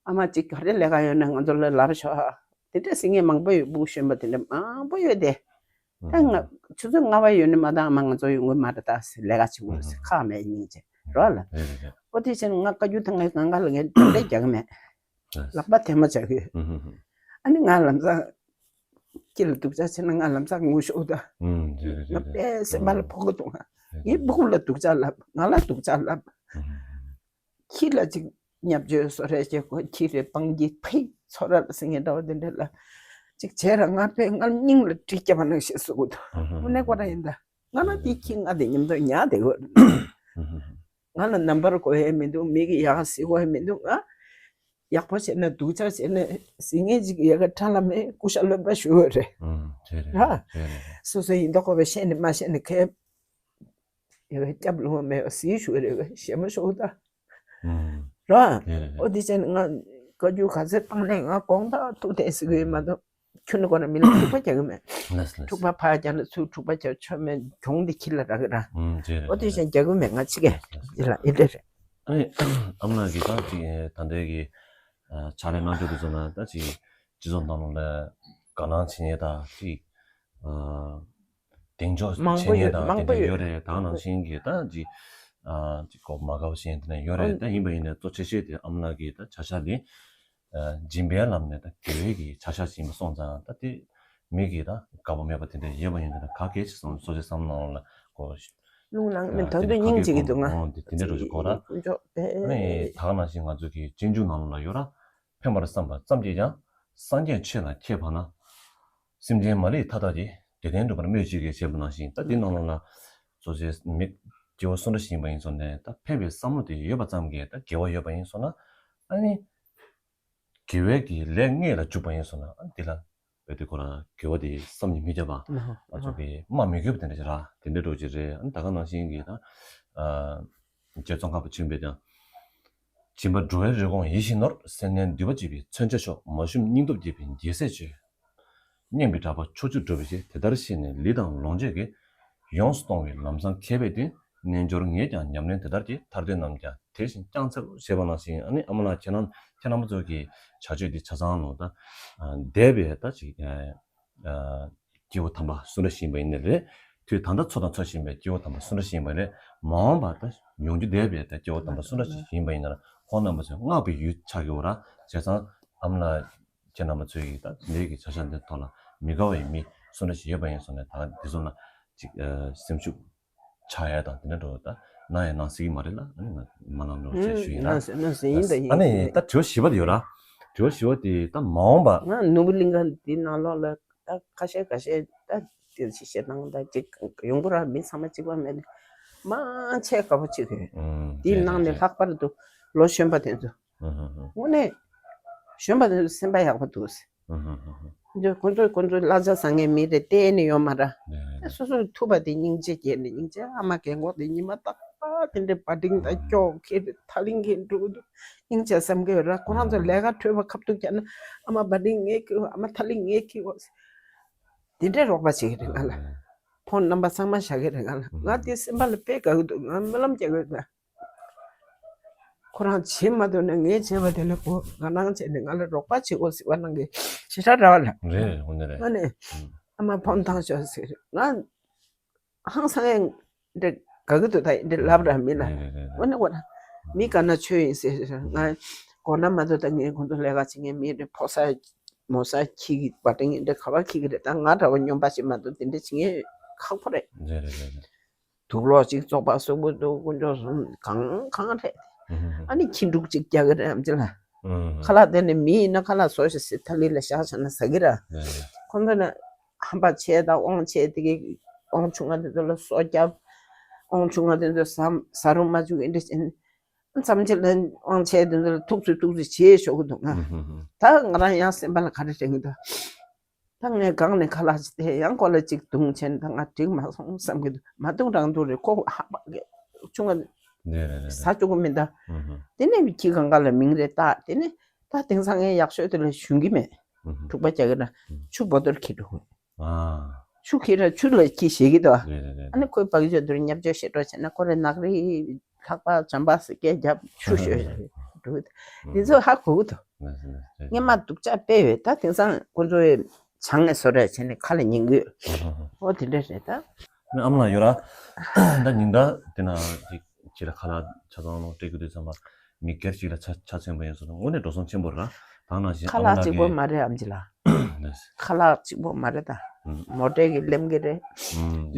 ཨ་མ་གཅིག་ག་རེ་ལས་ཀ་ཡོད་ན་ང་ཚོ་ལ་ལབ་ཤོག་ཨ། དེ་འདྲ་ཟིང་ངེ་མང་པོ་ཡོད། སྤུ་གུ་གཞོན་པ་དེ་འདྲ་མང་པོ་ཡོད་དེ། ད་ང་ཆུ་ཚོད་ལྔ་པ་ཡོད་ནི་མ་གཏོགས་ཨ་མ་ང་ཚོ་ཡོང་གི་མ་རེད་ད་ཟེར་ལས་ཀ་བྱེད་དགོས་ཟེར་ཁག་མེད་སྙིང་རྗེ་རོགས་ལ། རེད་རེད་རེད། ཨོ་དེ་བྱས་ན་ང་བཀའ་བཀྱོན་ད་ངས་ང་ང་ལ་ངས་དེ་འདྲ་རྒྱག་གི་མེད། ལགས། ལག་པ་དེ་མ་བྱ་གི། ཨུ་ཧུ་ཧུ། ཨ་ནི་ང་ལམ་སང་ཁྱི་ལ་སྡུག་ཅག་བྱས་ན་ང་ལམ་སང་ངུ་ཤོག་ད། ཨུམ། རེད་རེད་རེད་རེད། ང་དཔེ་སེམས་པ་ལ་ཕོག་གི་འདུག་ང་། རེད་རེད། ངའི་སྤུ་གུ་ལ་སྡུག་ཅག་ལབ། ང་ལ་སྡུག་ཅག་ལབ། ཨུ་ཧུ་ཧུ། ཁྱི་ལ་ཅིག་བརྙས་བཅོས་བཟོ་རེས་བྱེད་དགོས། ཁྱི་རེད་སྤང་གི་ཕི་ཚོ་ར་ལ་ཟེར་མཁན་འདྲ་བ་དེ་འདྲ་ལ་ཅིག་བྱས་ར་ང་དཔེ་ང་སྙིང་ལ་གྲི་བརྒྱབ་པ་ནང་བཞིན་བཟོ་གི་འདུག་ཨུ་ཧུ་ཧུ། དངོས་གནས་ཁོ་རང་ཡིན་ད། ང་ན་དེ་ཁྱི་ང་དེ་མཉམ་དུ་ཉལ་བསྡད་དགོས། ཨུ་ཧུ་ཧུ། ང་ལ་རྣམ་པར་དགོས་ཡས་མི་འདུག་མི་གི་ཡག་གཟིགས་དགོས་ཡས་མི་འདུག་ང་ཡག་པོ་བྱས་ན་སྡུག་ཅག་བྱས་ན་ཟིང་ངེ་ཅིག་ཡ་ག་ཁྲ་ལ་མེད་སྐུ་ཤ་རློན་པ་ཞུ་བ་རེད། ཨུམ། བྱས་རེད། ར། བྱས་རེད། སོ་སོ་ཡིན་མདོག་ཁ་པོ་བཤད་ནས་མ་བཤད་ནས་ཁའི་ཡ་ག་སྐྱབས་ལུང་བ་མེད་པ་ཟིག་ཞུ་བ་རེད། བ་ཞེ་མ་ཞོག་ད། ཨུམ། ར། བྱས་རེད། ཨོ་དེ་བྱས་ནས་ང་བཀའ་བཀྱོན་ག་ཚོད་བཏང་ནས་ང་དགོང་དག་ཐུག་བསྡད་ཟེར་གི་ཡོད་མ་གཏོགས། ཁྱོད་ནི་ཁོ་ན་མི་ལ་འཁྲུག་པ་རྒྱག་གི་མེད། ལགས་སོ་ལགས་སོ། འཁྲུག་པ་ཕར་རྒྱག་ན་ཚུར་འཁྲུག་པ་རྒྱག་ཆོག་མེད་གྱོང་དེ་ཁྱི་ལ་རག་གི་ར། ཨུམ། བྱས་རེད། ཨོ་དེ་བྱས་རྒྱག་གི་མེད་ང་ཅི་གས། ལགས་སོ་ལགས་སོ། དེ་ལ་ཨེ་འདྲ་རེད། ཨ་ནི་ཨ་མ་ལགས་ཀྱིས་ད་ཅིག་ད་ལྟའི་གི་ཕྱག་ལས་གནང་ཕྱོགས་དེ་ཚོ་ན་ད་ཅིག་སྤྱི་ཚོགས་ནང་ལ་དགའ་སྣང་བྱེད་མཁན་དང་ཅིག་གདེང་འཇོག་བྱེད་མཁན་དང་དེ་འདྲ་ཡོད་རེད། ད་ག་ནང་བཞིན་གྱི་ད་ཅིག་ཅིག་གོ་མ་དགའ་བ་བྱེད་མཁན་དེ་འདྲ་ཡོད་རེད། ད་ཡིན་པ་ཡིན་ནའི་གཙོ་ཆེ་ཤོས་དེ་ཨ་མ་ལགས་ཀྱི་ད་བྱ་གཞག་དེ། སྦྱིན་པའི་ལམ་ནས་ད་དགེ་བའི་གི་བྱ་གཞག་ཅིག་ཡིན་པ་སོང་ཙང་ད་དེ་མི་གིས་ད་དགའ་པོ་མེད་པ་དེ་འདྲ་ཡོད་པ་ཡིན་ན་ད་ག་གལ་ཆེ་སོང་སོ་སོའི་བསམ་བློ་ནང་ལ་གོ། རླུང་ལངས་མི་ད་དུང་སྙིང་རྗེ་གི་འདུག་ང་། དེ་འདྲ་རུ་གོ་ར། ཨ་ནི་ད་ག་ནང་བཞིན་ང་ཚོ་གི་སྤྱོད་འཇུག་ནང་ལ་ཡོད་ར། ཕན་པར་བསམ་པ་ཙམ་གྱིས་ཀྱང་སངས་རྒྱས་ཆོས་ལ་མཁས་པ་ན། སེམས་ཅན་མ་ལུས་མཐའ་དག་གི་དེ་ལྟར་འགྲུབ་པར་སྨོན་ཅིག་ཅེས་བཤད་པ་ནང་བཞིན་ད་འདི་ནང་ལ་སོ་སོའི་མི་སྐྱེ་བོ་སུ་འདྲ་ཞིག་ཡིན་པ་ཡིན་སོང་ནས་ད་ཕན་པའི་བསམ་བློ་དེ་ཡོད་པ་ཙམ་གྱིས་ད་དགེ་བ་ཡོད་པ་ཡིན་སོང་ན་ཨ་ནི། དགེ་བའི་གི་ལས་དངོས་ལ་འཇུག་པ་ཡིན་སོང་ན་ཨ་འདི་ལ་བོད་དུ་ཁོ་རང་དགེ་བ་དེ་བསམ་གྱིས་མི་ཁྱབ་པ་ང་ཚོ་གི་སྨྲ་མི་དགོས་པ་དེ་འདྲ་ཞིག་ར་དེ་འདྲ་འགྲོ་ཅིག་རེད། ཨ་ད་ག་ནང་བཞིན་གྱི་ད་རྗེ་ཙོང་ཁ་པ་ཆེན་པོས་ཀྱང་། སྦྱིན་པ་འགྲོ་བའི་རེ་སྐོང་ཡིད་བཞིན་ནོར། སེར་སྣའི་མདུད་པ་བཅད་པའི་མཚོན་ཆ་མཆོག་མ་ཞུམ་སྙིང་སྟོབས་རྒྱས་པའི་རྒྱལ་སྲས་མཆོག་སྙན་པའི་གྲགས་པ་ཕྱོགས་བཅུར་སྒྲོགས་པའི་ཕྱིར། དེ་ལྟར་ཤེས་ནས་ལུས་དང་ལོངས་སྤྱོད་ཀྱིས། ཡོངས་སུ་གཏོང་བའི་ལམ་བཟང་མཁས་པའི་དོན། རྣལ་འབྱོར་ངས་ཀྱང་ཉམས་ལེན་དེ་ལྟར་བགྱི། ཐར་འདོད་རྣམས་ཀྱང་དེ་བཞིན་བསྐྱངས་འཚལ་ལོ། ཞེས་པ་ནང་བཞིན་ཨ་ནི་ཨ་མ་ལགས་ཁྱེད་རྣམ་ཁྱེད་རྣམ་པ་ཚོ་གི་བྱ་སྤྱོད་འདི་ཆ་ཚང་ལོ་ད་འདས་པའི་ད་ཅིག་སྐྱེ་བོ་དམ་པ་སུ་འདྲ་ཞིག་ཡིན་པ་ཡིན་ནའི་རེད། དུས་ད་ལྟ་འཚོ་དང་འཚོ་བཞིན་པའི་སྐྱེ་བོ་དམ་པ་སུ་འདྲ་ཞིག་ཡིན་པ་རེད། མ་འོངས་པ་ད་ཡོང་རྒྱུ་བསྡད་པའི་ད་སྐྱེ་བོ་དམ་པ་སུ་འདྲ་ཞིག་ཡིན་པ་ཡིན་ན་ཁོང་རྣམ་པ་ཚོས་བསྔགས་པའི་ཡུལ་ཆགས་ཀྱི་ཡོད་ར། བྱས་ཙང་ཨ་མ་ལགས་ཁྱེད་རྣམ་པ་ཚོས་ཀྱིས་ད་འདི་གི་བྱ་གཞག་འདི་ཐོག་ལ་མི་དགའ་བའི་མི་སུ་འདྲ་ཞིག་ཡོད་པ་ཡིན་སོང་ནས་ད་འདི་ཚོ་ལ་ཅིག་སེམས་ཤུགས་ཆག་ཡ་དང་དེ་འདྲ་འགྲོ་ད་ ན་ཡང་ནང་སྲིད་ཀྱི་མ་རེད་ལ། ཨ་ནི་ང་མ་གནང་རོགས་བྱེད་ཞུ་ཡིན་ལ། ནང་སྲིད་ནང་སྲིད་ཡིན་ད་ཡིན། ཨ་ནི་ད་དྲི་བ་བཞི་པ་དེ་ཡོད་ར། དྲི་བ་བཞི་པ་དེ་ད་མ་འོངས་པ། ང་ནོར་བུ་གླིང་ག་འདི་ནང་ལོགས་ལ་ད་ཁ་ཤས་ཁ་ཤས་ད་དེ་ཞིག་བཤད་སྟངས་ད་ཅིག་ཡོང་གི་ར། མི་ཚང་མ་གཅིག་པ་མེད་ནས་མང་ཆེ་དགའ་པོ་བྱེད་ཀྱི་ཡོད། ཨང་། དེའི་རེད་ནང་ནས་རེད་ལྷག་པར་དུ་ལོ་གཞོན་པ་དེ་ཚོ། རེད། ཨང་། དངོས་གནས་གཞོན་པ་དེ་ཚོ་སེམས་པ་ཡག་པོ་འདུག། ཨང་། ཁོ་ཚོ་ཁོ་ཚོ་གླ་ཆ་ཟ་མཁན་མི་རེད། གཏན་ནས་ཡོད་མ་ར། རེད་རེད། སོ་སོར་ཐུབ་པ་དེ་སྙིང་རྗེ་སྐྱེས་ནས་སྙིང་རྗེ། ཨ་མ་རྒན་གོག་དེ་ཉི་མ་རྟག་པར་དེ་འདྲའི་བ་ཏིང་དང་ཨང་། སྐྱོག་ཁྱེར་ཐག་ལིང་ཁྱེར་འགྲོ་གི་འདུག། སྙིང་རྗེ་བསམ་གྱི་ཡོད་ར། ཁོ་རང་ཚོ་ཨང་། ལས་ཀ་འཕྲོད་པ་ཁ་ཐུག་བརྒྱབ་ན་ཨ་མ་བ་ཏིང་ངས་ཁྱེར། ཨ་མ་ཐག་ལིང་ངས་ཁྱེར། དེ་འདྲའི་རོགས་པ་བྱེད་ཀྱི་རེད་ང་ལ། ཨང་། ཕོན་རྣམ་པ་ཚང་མ་བཞག་གི་རེད་ང་ལ། ང་དེ་སེམས་པ་ལ་དཔེ་དགའ་གི་འདུག། ང་སྨོན་ལམ་རྒྱག་གི་ཡོད་ད། ཁོ་རང་བྱེད་མ་ཐུབ་ན་ངས་བྱས་པ་དེ་ལ་གོ་ང་གནང་བྱས་ནས་ང་ལ་རོགས་པ་བྱེད་དགོས་ཟེར་བ་གནང་གི་ཞེ་དྲག་ར་བ་ལ། རེད་རེད། དངོས་གནས་རེད། ཨ་ནི་ཨང་། ཨ་མ་ཕོན་ཐང་ཤོར་ཟེར། ང་ཧང་སང་ཡང་འདྲ་དགའ་གི་འདུག་ད་འདི་ལབ་ར་མི་ལ། རེད་རེད་རེད། འོ་ན་འོ་ན་མི་དགའ་ན་ཆོས་ཡིན་ཟེར། ང་དགོས་ན་མ་གཏོགས་ད་ངས་ཁོང་ཚོ་ལས་ཀ་བྱེད་མཁན་མི་རེད། ཕོ་གསར་མོ་གསར་ཁྱི་གི་བ་ཏིང་འདྲ་ག་བ་ཁྱི་གི་རེད། ད་ང་འདྲ་བ་སྨྱོན་པ་ཞིག་མ་གཏོགས་དེ་འདྲ་བྱེད་མཁན་ཁག་པོ་རེད། རེད་རེད་རེད་རེད། དུག་ལོག་ཅིག་བཙོག་པ་བཟོ་གི་འདུག། དཀོན་མཆོག་གསུམ་གང་གང་རེད། ཨང་། ཨ་ནི་ཁྱི་འབྲུག་ཅིག་རྒྱག་གི་རེད་ཨམ་ཆི་ལ། ཨང་། ཁ་ལག་དེ་ནི་མི་ཡིན་ན་ཁ་ལག་བཟོ་ཞིག་ཟེར་ཐ་ལི་ལ་བཞག་བྱས་ན་ཟ་གི་ར། རེད་རེད། ཁོང་ཚོ་ནི་ཧམ་པ་ཆེ་དང་དབང་ཆེ་དེ་གི་དབང་ཆུང་ང་དེ་ཚོ་ལ་སོ་རྒྱབ། དབང་ཆུང་ང་དེ་ཚོ་ཟ་ཟ་རུ་མ་བཅུག་ཨེ་འདྲ་བྱས་ནས། མཚམས་ཅིག་ལ་དབང་ཆེ་དེ་ཚོ་ལ་ཐུག་ཚུལ་ཐུག་ཚུལ་བྱེད་ཤོག་གི་འདུག་ང་། ཨང་། ད་ང་རང་ཡང་སེམས་པ་ལ་ག་རེ་དྲན་གི་འདུག། ད་ངས་སྒང་ནས་ཁ་ལག་ཅིག་དེ་ཡང་ཁོ་ལ་ཅིག་བརྡུང་བྱས་ན་ད་ང་འགྲིག་མ་སོང་བསམ་གྱི་འདུག། མ་བརྡུང་རང་བརྡུང་རེད། ཁོ་ཧ་པ་གི་ཆུང་ང་རེད་རེད་ཟ་རེད། བཅུག་གི་མིན་ད། ཨུ་ཧུ། དེ་ནས་ཁྱི་གང་ག་ལ་མིང་རེ་བཏགས། དེ་ནས་ད་དེང་སང་ངས་ཡག་ཤོས་དེ་ལ་ཞུན་གྱི་མེད། ཨུ་ཧུ། འཁྲུག་པ་རྒྱག་གི་ན་ཨུ་ཆུ་བོ་ཏོར་ཁྱེར་འགྲོ་དགོས། ཨ། ཆུ་ཁྱེར་ར་ཆུ་ལ་ཁྱི་ཞེད་ཀྱི་འདུག། རེད་རེད་རེད། ཨ་ནི་ཁོའི་བག་ཆགས་དེར་བརྙས་བཅོས་ཞེ་དྲག་བྱས་ན་ཁོ་རེ་ནག་རི་ལྷག་པ་བྱམས་པ་ཟེར་སྐད་རྒྱབ་ཆུ་ཤོད་འགྲོ་གི་འདུག། འདི་ཚོ་ཧ་གོ་གི་འདུག། སྔན་མ་སྡུག་ཅག་དཔེ་ཡོད། ད་དེང་སང་ཁོ་ཚོའི་བྱང་ནས་བཟོ་རེ་བྱས་ནས་ཁ་ལ་ཉན་གི་ཡོད། ཨོ་དེ་འདྲ་རེད་ད། ཨ་མ་ལགས་ཡོད་ར། ད་ཉིན་ལྟར་དེ་ན་ཅིག་ཅིག་ལ་ཁ་ལག་ཆ་ཚང་ལོང་སྤྲད་དགོས་དུས་ཙམ་པ་མི་སྒེར་ཅིག་ལ་ཆ་ཆ་ཚང་པ་ཡིན་སོང་ཙང་དངོས་གནས་འགྲོ་སོང་ཆེན་པོ་རེད། ད་ནང་བཞིན་ཁ་ལག་གཅིག་པོ་མ་རེད་ཨམ་ཆི་ལགས། ཁ་ལག་གཅིག་པོ་མ་རེད་ད། མོ་ཊའི་གི་ལེམ་གི་རེད།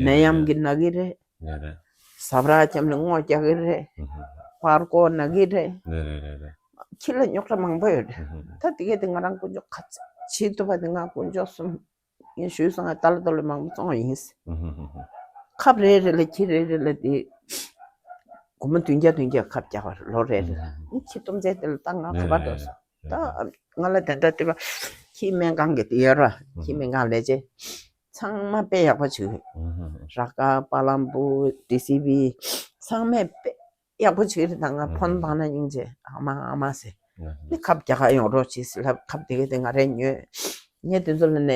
ནད་ཡམས་གི་ན་གི་རེད། ཡོད་རེད། ཟ་འཕྲུག་ཁྱམས་ལ་སྔོ་རྒྱག་གི་རེད། ཨུ་ཧུ། པར་ཀོ་ན་གི་རེད། རེད་རེད་རེད་རེད། ཁྱི་ལ་རྙོག་དྲ་མང་པོ་ཡོད་རེད། ཨུ་ཧུ། ད་དེ་གས་དེ་ང་རང་དཀོན་མཆོག་ཁ་ཚ་བྱེད་ཐུབ་པ་དེ་ང་དཀོན་མཆོག་གསུམ་ངས་ཞུས་སོང་ང་ཏཱ་ལ་ཏཱ་ལ་མང་པོ་བཙོང་བ་ཡིན། ཨུ་ཧུ་ཧུ་ཧུ། ཁབ་རེ་རེ་ལ་ཁྱི་རེ་རེ་ལ་དེ་སྒོར་མོ་བདུན་བརྒྱ་བདུན་བརྒྱ་ཁབ་རྒྱག་པ་ལོ་རེ་རེ་ལ། ཨུ་ཧུ། ཁྱི་སྟོང་ཚད་དེ་ལ་ད་ང་ག་པར་འགྲོ་སོང་། ད་ང་ལ་དེ་འདྲ་དེ་བ་ཁྱི་སྨན་ཁང་གི་དེ་ཡོད་ར། ཨུ་ཧུ། ཁྱི་སྨན་ཁང་ལས་བྱེད། ཚང་མ་དཔེ་ཡག་པོ་བྱེད་གི་ཡོད། ཨུ་ཧུ། ར་ཀ་པ་ལམ་པུ་ཌི་སི་བི་ཚང་མས་དཔེ་ཡག་པོ་བྱེད་གི་རེད། ད་ང་ཕོན་འཕངས་ན་སྙིང་རྗེ་ཨ་མ་ཨ་མ་ཟེར། ཨུ་ཧུ། ནི་ཁབ་རྒྱག་ག་ཡོང་རོགས་བྱེད་ཟེར་ལབ། ཁབ་དེ་ག་དེ་ང་རས་ཉོས། ངས་དེ་ཚོ་ལ་ནས་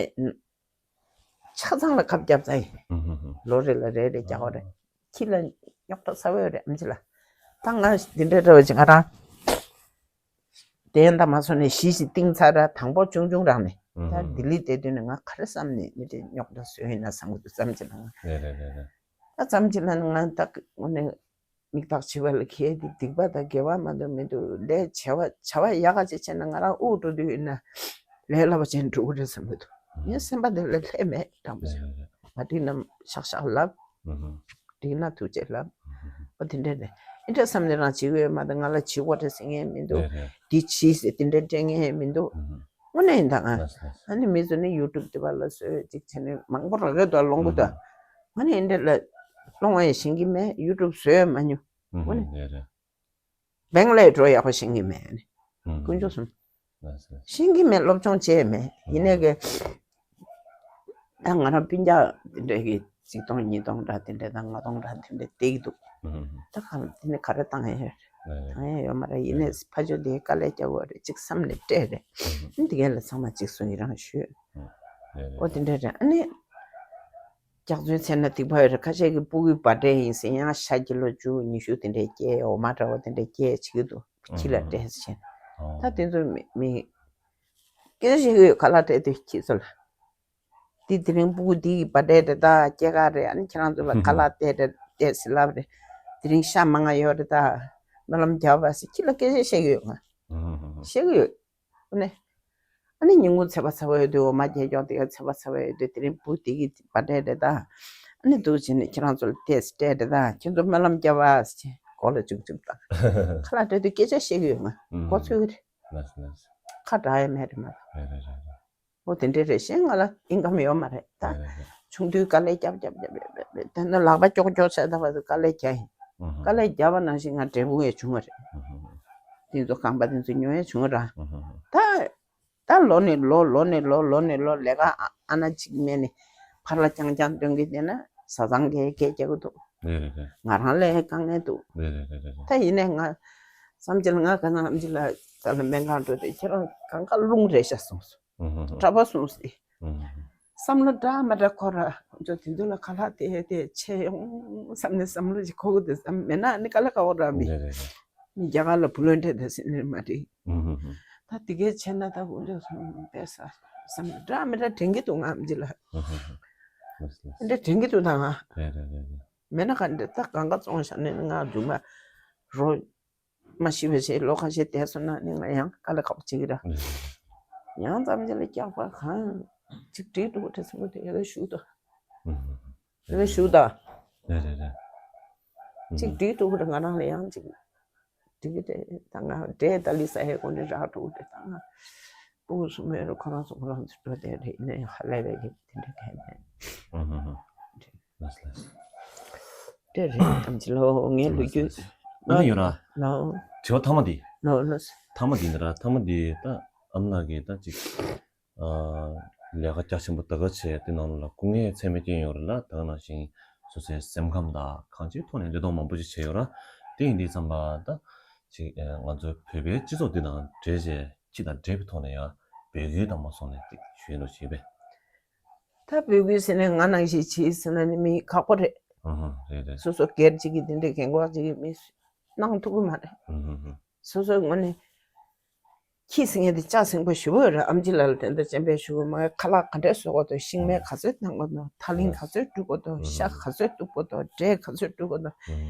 ཆ་ཚང་ལ་ཁབ་བརྒྱབ་ཚར་ཡིན། ཨུ་ཧུ་ཧུ། ལོ་རེ་ལ་རེ་རེ་རྒྱག་གི་རེད། ཁྱི་ལ་རྙོག་དྲ་ཚ་བོ་ཡོད་རེད་ཨམ་ཆི་ལགས། ད་ང་འདི་འདྲ་འདྲ་བ་ཅིག་ང་རང་དེ་ཡང་ད་མ་སོང་ནས་གཞི་ཞིག་བཏིང་ཚར་ར། དང་པོ་ཆུང་ཆུང་རང་ནས། ཨུ་ཧུ། ད་ལྡི་ལི་བསྡད་དུས་ནས་ང་ག་རེ་བསམ་ནས་འདི་འདྲའི་རྙོག་དྲ་བཟོས་ཡིན་ན་བསམ་གི་འདུག་བསམ་གྱི་ལ་ང་། རེད་རེད་རེད་རེད། ད་བསམ་གྱི་ལ་ང་ད་དངོས་གནས་མིག་ཐག་བྱི་བ་ལ་ཁེལ་ཏེ་སྡིག་པ་དང་དགེ་བ་མ་གཏོགས་མི་འདུག། ལས་བྱ་བ་བྱ་བ་ཡག་ག་ཅིག་བྱས་ན་ང་རང་དབུགས་འགྲོ་དུས་ཡིན་ན་ལས་སླ་པོ་བྱས་ནས་འགྲོ་གི་རེད་བསམ་གི་འདུག། ངའི་སེམས་པ་འདི་ལ་ལྷད་མེད་དྲང་པོ་བྱས། རེད་རེད། མ་འགྲིག་ན་ཤག་ཤག་ལབ། ཨུ་ཧུ། འགྲིག་ན་ཐུགས་རྗེ་ལབ། ཨུ་ཧུ། ཨོ་དེ་འདྲ་རེད། ཨེ་འདྲ་བསམ་ནས་རང་བྱེད་ཀྱི་ཡོད་མ་གཏོགས་ང་ལ་བྱེད་དགོས་རེད་ཟེར་མཁན་མི་འདུག། རེད་རེད། འདི་བྱེད་ཟེར་དེ་འདྲ་སྤྲད་མཁན་མི་འདུག། ཨུ་ཧུ། དངོས་གནས་ཡིན་ད་ང་། ལགས་སོ། ཨ་ནི་མི་ཚོ་ནི་ཡུ་ཊུབ་དེ་བ་ལ་བཟོས་ཅིག་བྱས་ནས་མང་པོ་རག་གི་འདུག་སློང་གི་འདུག། ཨུ་ཧུ། ང་ནི་ཨེ་འདྲ་ལ་སློང་བ་ཡང་ཤེས་ཀྱི་མེད། ཡུ་ཊུབ་བཟོས་ཡང་མ་མྱོང་། ཨུ་ཧུ། དངོས་གནས། རེད་རེད། བེང་ལ་འགྲོ་ཡག་པོ་ཤེས་ཀྱི་མེད། ཨུ་ཧུ། དཀོན་མཆོག་གསུམ། ལགས་སོ། ཤེས་ཀྱི་མེད། སློབ་སྦྱོང་བྱས་མེད། ཡིན་ནའི་གི་ད་ང་རང་སྤུན་ཀྱག་དེ་འདྲ་གི་ཆིག་སྟོང་ཉིས་སྟོང་འདྲ་དེ་འདྲ་དང་ལྔ་སྟོང་འདྲ་དེ་འདྲ་སྟེར་གྱི་འདུག། ཨུ་ཧུ། ད་གང་དེ་ནས་ག་རེ་བཏང་ཡས་ཡོད་རེད། ཨུ་ཧུ། བཏང་ཡས་ཡོད་མ་རེད། ཡིན་ནའི་ཕ་ཆོས་དེའི་དཀའ་ལས་རྒྱག་དགོས་རེད་ཅིག་བསམ་ནས་སྤྲད་རེད། ཨུ་ཧུ། ཨ་ནི་དེ་གས་ལ་ཚང་མ་ཅིག་གསུང་ཡི་རང་ཞུས། ཨུ་ཧུ། ཨོ་དེ་འདྲ་རེད། ཨ་ནི་རྒྱག་ཚུལ་བྱས་ན་སྡིག་པ་ཡོད་རེད། ཁ་ཤས་ཀྱིས་སྤུ་གུའི་བར་ཌེ་ཡིན་ཟེར་ཡང་ཤ་ཀི་ལོ་བཅུ་ཉི་ཤུ་དེ་འདྲའི་སྐྱེལ། འོ་མ་འདྲ་བོ་དེ་འདྲའི་སྐྱེལ་བྱེད་ཀྱི་འདུག། ཁྱི་ལ་སྤྲད་ཟེར་བྱས། ཨོ། ད་དེ་ཚོ་མི་མི་སྐད་ཆ་བཤད་ཀྱི་ཡོད། ཁ་ལག་སྤྲད་དུས་ཁྱི་ཚོ་ལ། འདི་དེ་རིང་སྤུ་གུ་འདི་ཡི་བར་ཌེ་རེད་ད། སྐྱེས་སྐར་རེད། ཨ་ནི་ཁྱེད་རང་ཚོ་ལ་ཁ་ལག་སྟེར་རེད་སྟེར་ཟེར་ལབ་རེད། དེ་རིང་ཤ་མང་ང་ཡོད་རེད་ད། སྨོན་ལམ་རྒྱབ་པ་ཟེར་ཁྱི་ལ་སྐད་ཆ་བཤད་ཀྱི་ཡོད། ང་བཤད་ཀྱི་ཡོད། ཨ་ནི། ཨ་ནི་ཉིན་གུང་ཚད་པ་ཚ་པོ་ཡོད་དུས་འོ་མ་རྒྱས་ཀྱོག་དེ་ག་ཚད་པ་ཚ་པོ་ཡོད་དུས་དེ་རིང་སྤུ་དེ་གི་བར་ཌེ་རེད་ད། ཨ་ནི་འདུག་བྱས་ནས་ཁྱེད་རང་ཚོ་ལ་ཏེས་སྤྲད་དེ་དང་ཁྱེད་ཚོ་སྨོན་ལམ་རྒྱབ་པ་ཟེར་མགོ་ལ་བཅུག་བཅུག་དང་། ཁ་ལག་སྤྲད་དུས་སྐད་ཆ་བཤད་ཀྱི་ཡོད་མ་མགོ་ཚོད་ཀྱི་རེད། ལགས་སོ་ལགས་སོ། ཁ་གྲག་ཡ་མེད་རེད་མ་གཏོགས། རེད་རེད་རེད་རེད། འོ་དེ་འདྲ་རེད། གཞན་ང་ལ་ཨིན་ཀམ་ཡོད་མ་རེད་ད། རེད་རེད་རེད། ཆུང་དུས་དཀའ་ལས་རྒྱབ་རྒྱབ་རྒྱབ་རྒྱབ་རྒྱབ་རེད། དེ་ནས་ལག་པ་ཀྱོག་ཀྱོག་བྱས་ད་བར་དུ་དཀའ་ལས་རྒྱག་ཡིན། ཨུ་ཧུ། དཀའ་ལས་རྒྱབ་པ་ནང་བཞིན་ང་འབྲས་བུ་ཡང་བྱུང་བ་རེད། ཨུ་ཧུ་ཧུ། དེ་ཚོ་རྐང་པ་དེ་ཚོ་ཉོ་ཡ་བྱུང་བ་ར། ཨུ་ཧུ་ཧུ། ད། ད་ལོ་ནས་ལོ་ལོ་ནས་ལོ་ལོ་ནས་ལོ་ལས་ཀ་ཨ་ཨ་ན་གཅིག་མེད་ནས་ཕར་ལ་རྐྱང་རྐྱང་སྟོན་གི་བསྡད་ན་བཟའ་ཚང་གིས་སྐད་རྒྱག་གི་འདུག་རེད་རེད་རེད། ང་རང་ལ་དཀའ་ངལ་འདུག་རེད་རེད་རེད་རེད། ད་ཡིན་ནའི་ང་བསམ་སྤྱིར་ང་ག་ན་ཨམ་ཆི་ལ་ད་ལ་སྨན་ཁང་འགྲོ་དུས་ཁྱེད་རང་གང་ག་རླུང་རེད་ཤག་གསུངས་སོང་། ཨུ་ཧུ་ཧུ། གྲྭ་པ་གསུངས་སི། ཨུ་ཧུ་ཧུ། བསམ་བློ་འདྲ་མི་འདྲ་འཁོར་ར། ཁོ་ཚོ་དེ་ཚོ་ལ་ཁ་ལག་དེ་དེ་ཆེ་ཡོང་བསམ་ནས་བསམ་བློ་ཞིག་འཁོར་གི་འདུག་བསམ། མེད་ན་ནི་དཀའ་ལས་ཁག་པོ་ར་མི། རེད་རེད་རེད། མི་རྒྱ་གར་ལ་བུ་ལོན་སྤྲད་དེ་ཟེར་ནི་མ་རེད། ཨུ་ཧུ་ཧུ། ད་དེ་གས་བྱས་ན་ད་དགོངས་འཇོག་སོང་པས་ས་བསམ་འདྲ་མི་འདྲ་དྲན་གྱི་འདུག་ང་ཨམ་ཆི་ལ། ཨུ་ཧུ་ཧུ། ལགས་སོ་ལགས་སོ། འདྲ་དྲན་གྱི་འདུག་ད་ང་། རེད་རེད་རེད་རེད། མེད་ན་ག་འདྲ་ད་གང་ག་བཙོང་བཞག་ནས་ང་རྫུན་མ་རོ་མ་ཤི་བ་བྱས་ལོ་ཁ་ཤས་བསྡད་སོང་ན་ནི་ང་ཡང་དཀའ་ལས་ཁག་པོ་བྱེད་ཀྱི་ར། རེད་རེད་རེད། ཡང་ཙམ་ཅིག་ལ་སྐྱག་པ་གང་ཅིག་བྲིས་འདུག་དྲན་སོང་གི་དེ་ཡ་ལ་ཞུ་ད། ཨུ་ཧུ་ཧུ། ཡ་ལ་ཞུ་ད། རེད་རེད་རེད། ཅིག་བྲིས་འདུག་ར་ང་རང་ལ་ཡང་ཅིག་དེ་གི་དེ་ད་ང་འདྲེ་ད་ལི་ས་ཧེ་གོ་ནི་རག་འགྲོ་དེ་ད་ང་སྤུ་གུ་གསུམ་ཡོད་རེད། ཁོ་རང་ཚོ་ཁོ་རང་ཚོ་འགྲོ་དེ་རེད། ནས་ཧ་ལས་པའི་གི་དེ་འདྲ་གས་མེད། ཨུ་ཧུ་ཧུ། ལགས་སོ་ལགས་སོ། དེ་རེད། ཨམ་ཆི་ལོ་ངའི་ལོ་རྒྱུས། ཨ་ནི་ཡོད་ར། ལོ། དྲི་བ་མཐའ་མ་འདི། ལོ་ལོ། མཐའ་མ་འདི་འདི་ར་མཐའ་མ་འདི་ད་ཨམ་ལགས་ཀྱིས་ད་ཅིག་ལས་ཀ་རྒྱ་ཆེན་པོ་ད་ག་བྱས་དེ་ནང་ལ་སྐུ་ངལ་ཚད་མེད་བསྐྱོན་ཡོད་རེད་ལ། ད་ག་ནང་བཞིན་སོ་སོའི་སེམས་ཁམས་དང་གང་ཅིའི་ཐོག་ནས་འགྲེལ་བརྡ་མང་པོ་ཞིག་བྱས་ཡོད་ར། དེ་ཡིན་དུས་ཙམ་པ་ད་ཅིག་ང་ཚོའི་བོད་པའི་སྤྱི་ཚོགས་འདི་དང་འབྲེལ་བྱས་སྤྱི་དང་འབྲེལ་བའི་ཐོག་ནས་ཡང་འབོད་སྐུལ་དང་མ་སོང་ནས་ཅིག་ཞུས་འགྲོ་བྱས་པས། ད་འབོད་སྐུལ་ཟེར་ནས་ང་ནང་བཞིན་བྱས་ཟེར་ན་ནི་མི་ཁག་པོ་རེད། ཨུ་ཧུ་རེད་རེད། སོ་སོ་སྒེར་གཅིག་གི་དེ་འདྲའི་རྒན་གོག་གཅིག་གི་མི་གནང་ཐུབ་ཀྱི་མ་རེད། ཨུ་ཧུ་ཧུ། སོ་སོའི་ངོས་ནས་ཁྱི་སེང་ངེ་དེ་ལྕགས་སེང་པོ་ཞེ་པོ་ཡོད་རེད། ཨམ་ཆི་ལགས་ལ་དེ་འདྲ་སྤྱན་འབེབས་ཞུ་དགོས་མ་རེད། ཁ་ལག་ག་འདྲས་བཟོ་དགོས་འདུག་ཤིང་མེ་ག་ཚོད་བཏང་དགོས་འདུག་ཐག་ལིང་ག་ཚོད་བཀྲུ་དགོས་འདུག་ཤ་ག་ཚོད་གཏུབ་དགོས་འདུག་འབྲས་ག་ཚོད་བཀྲུ་དགོས་འདུག་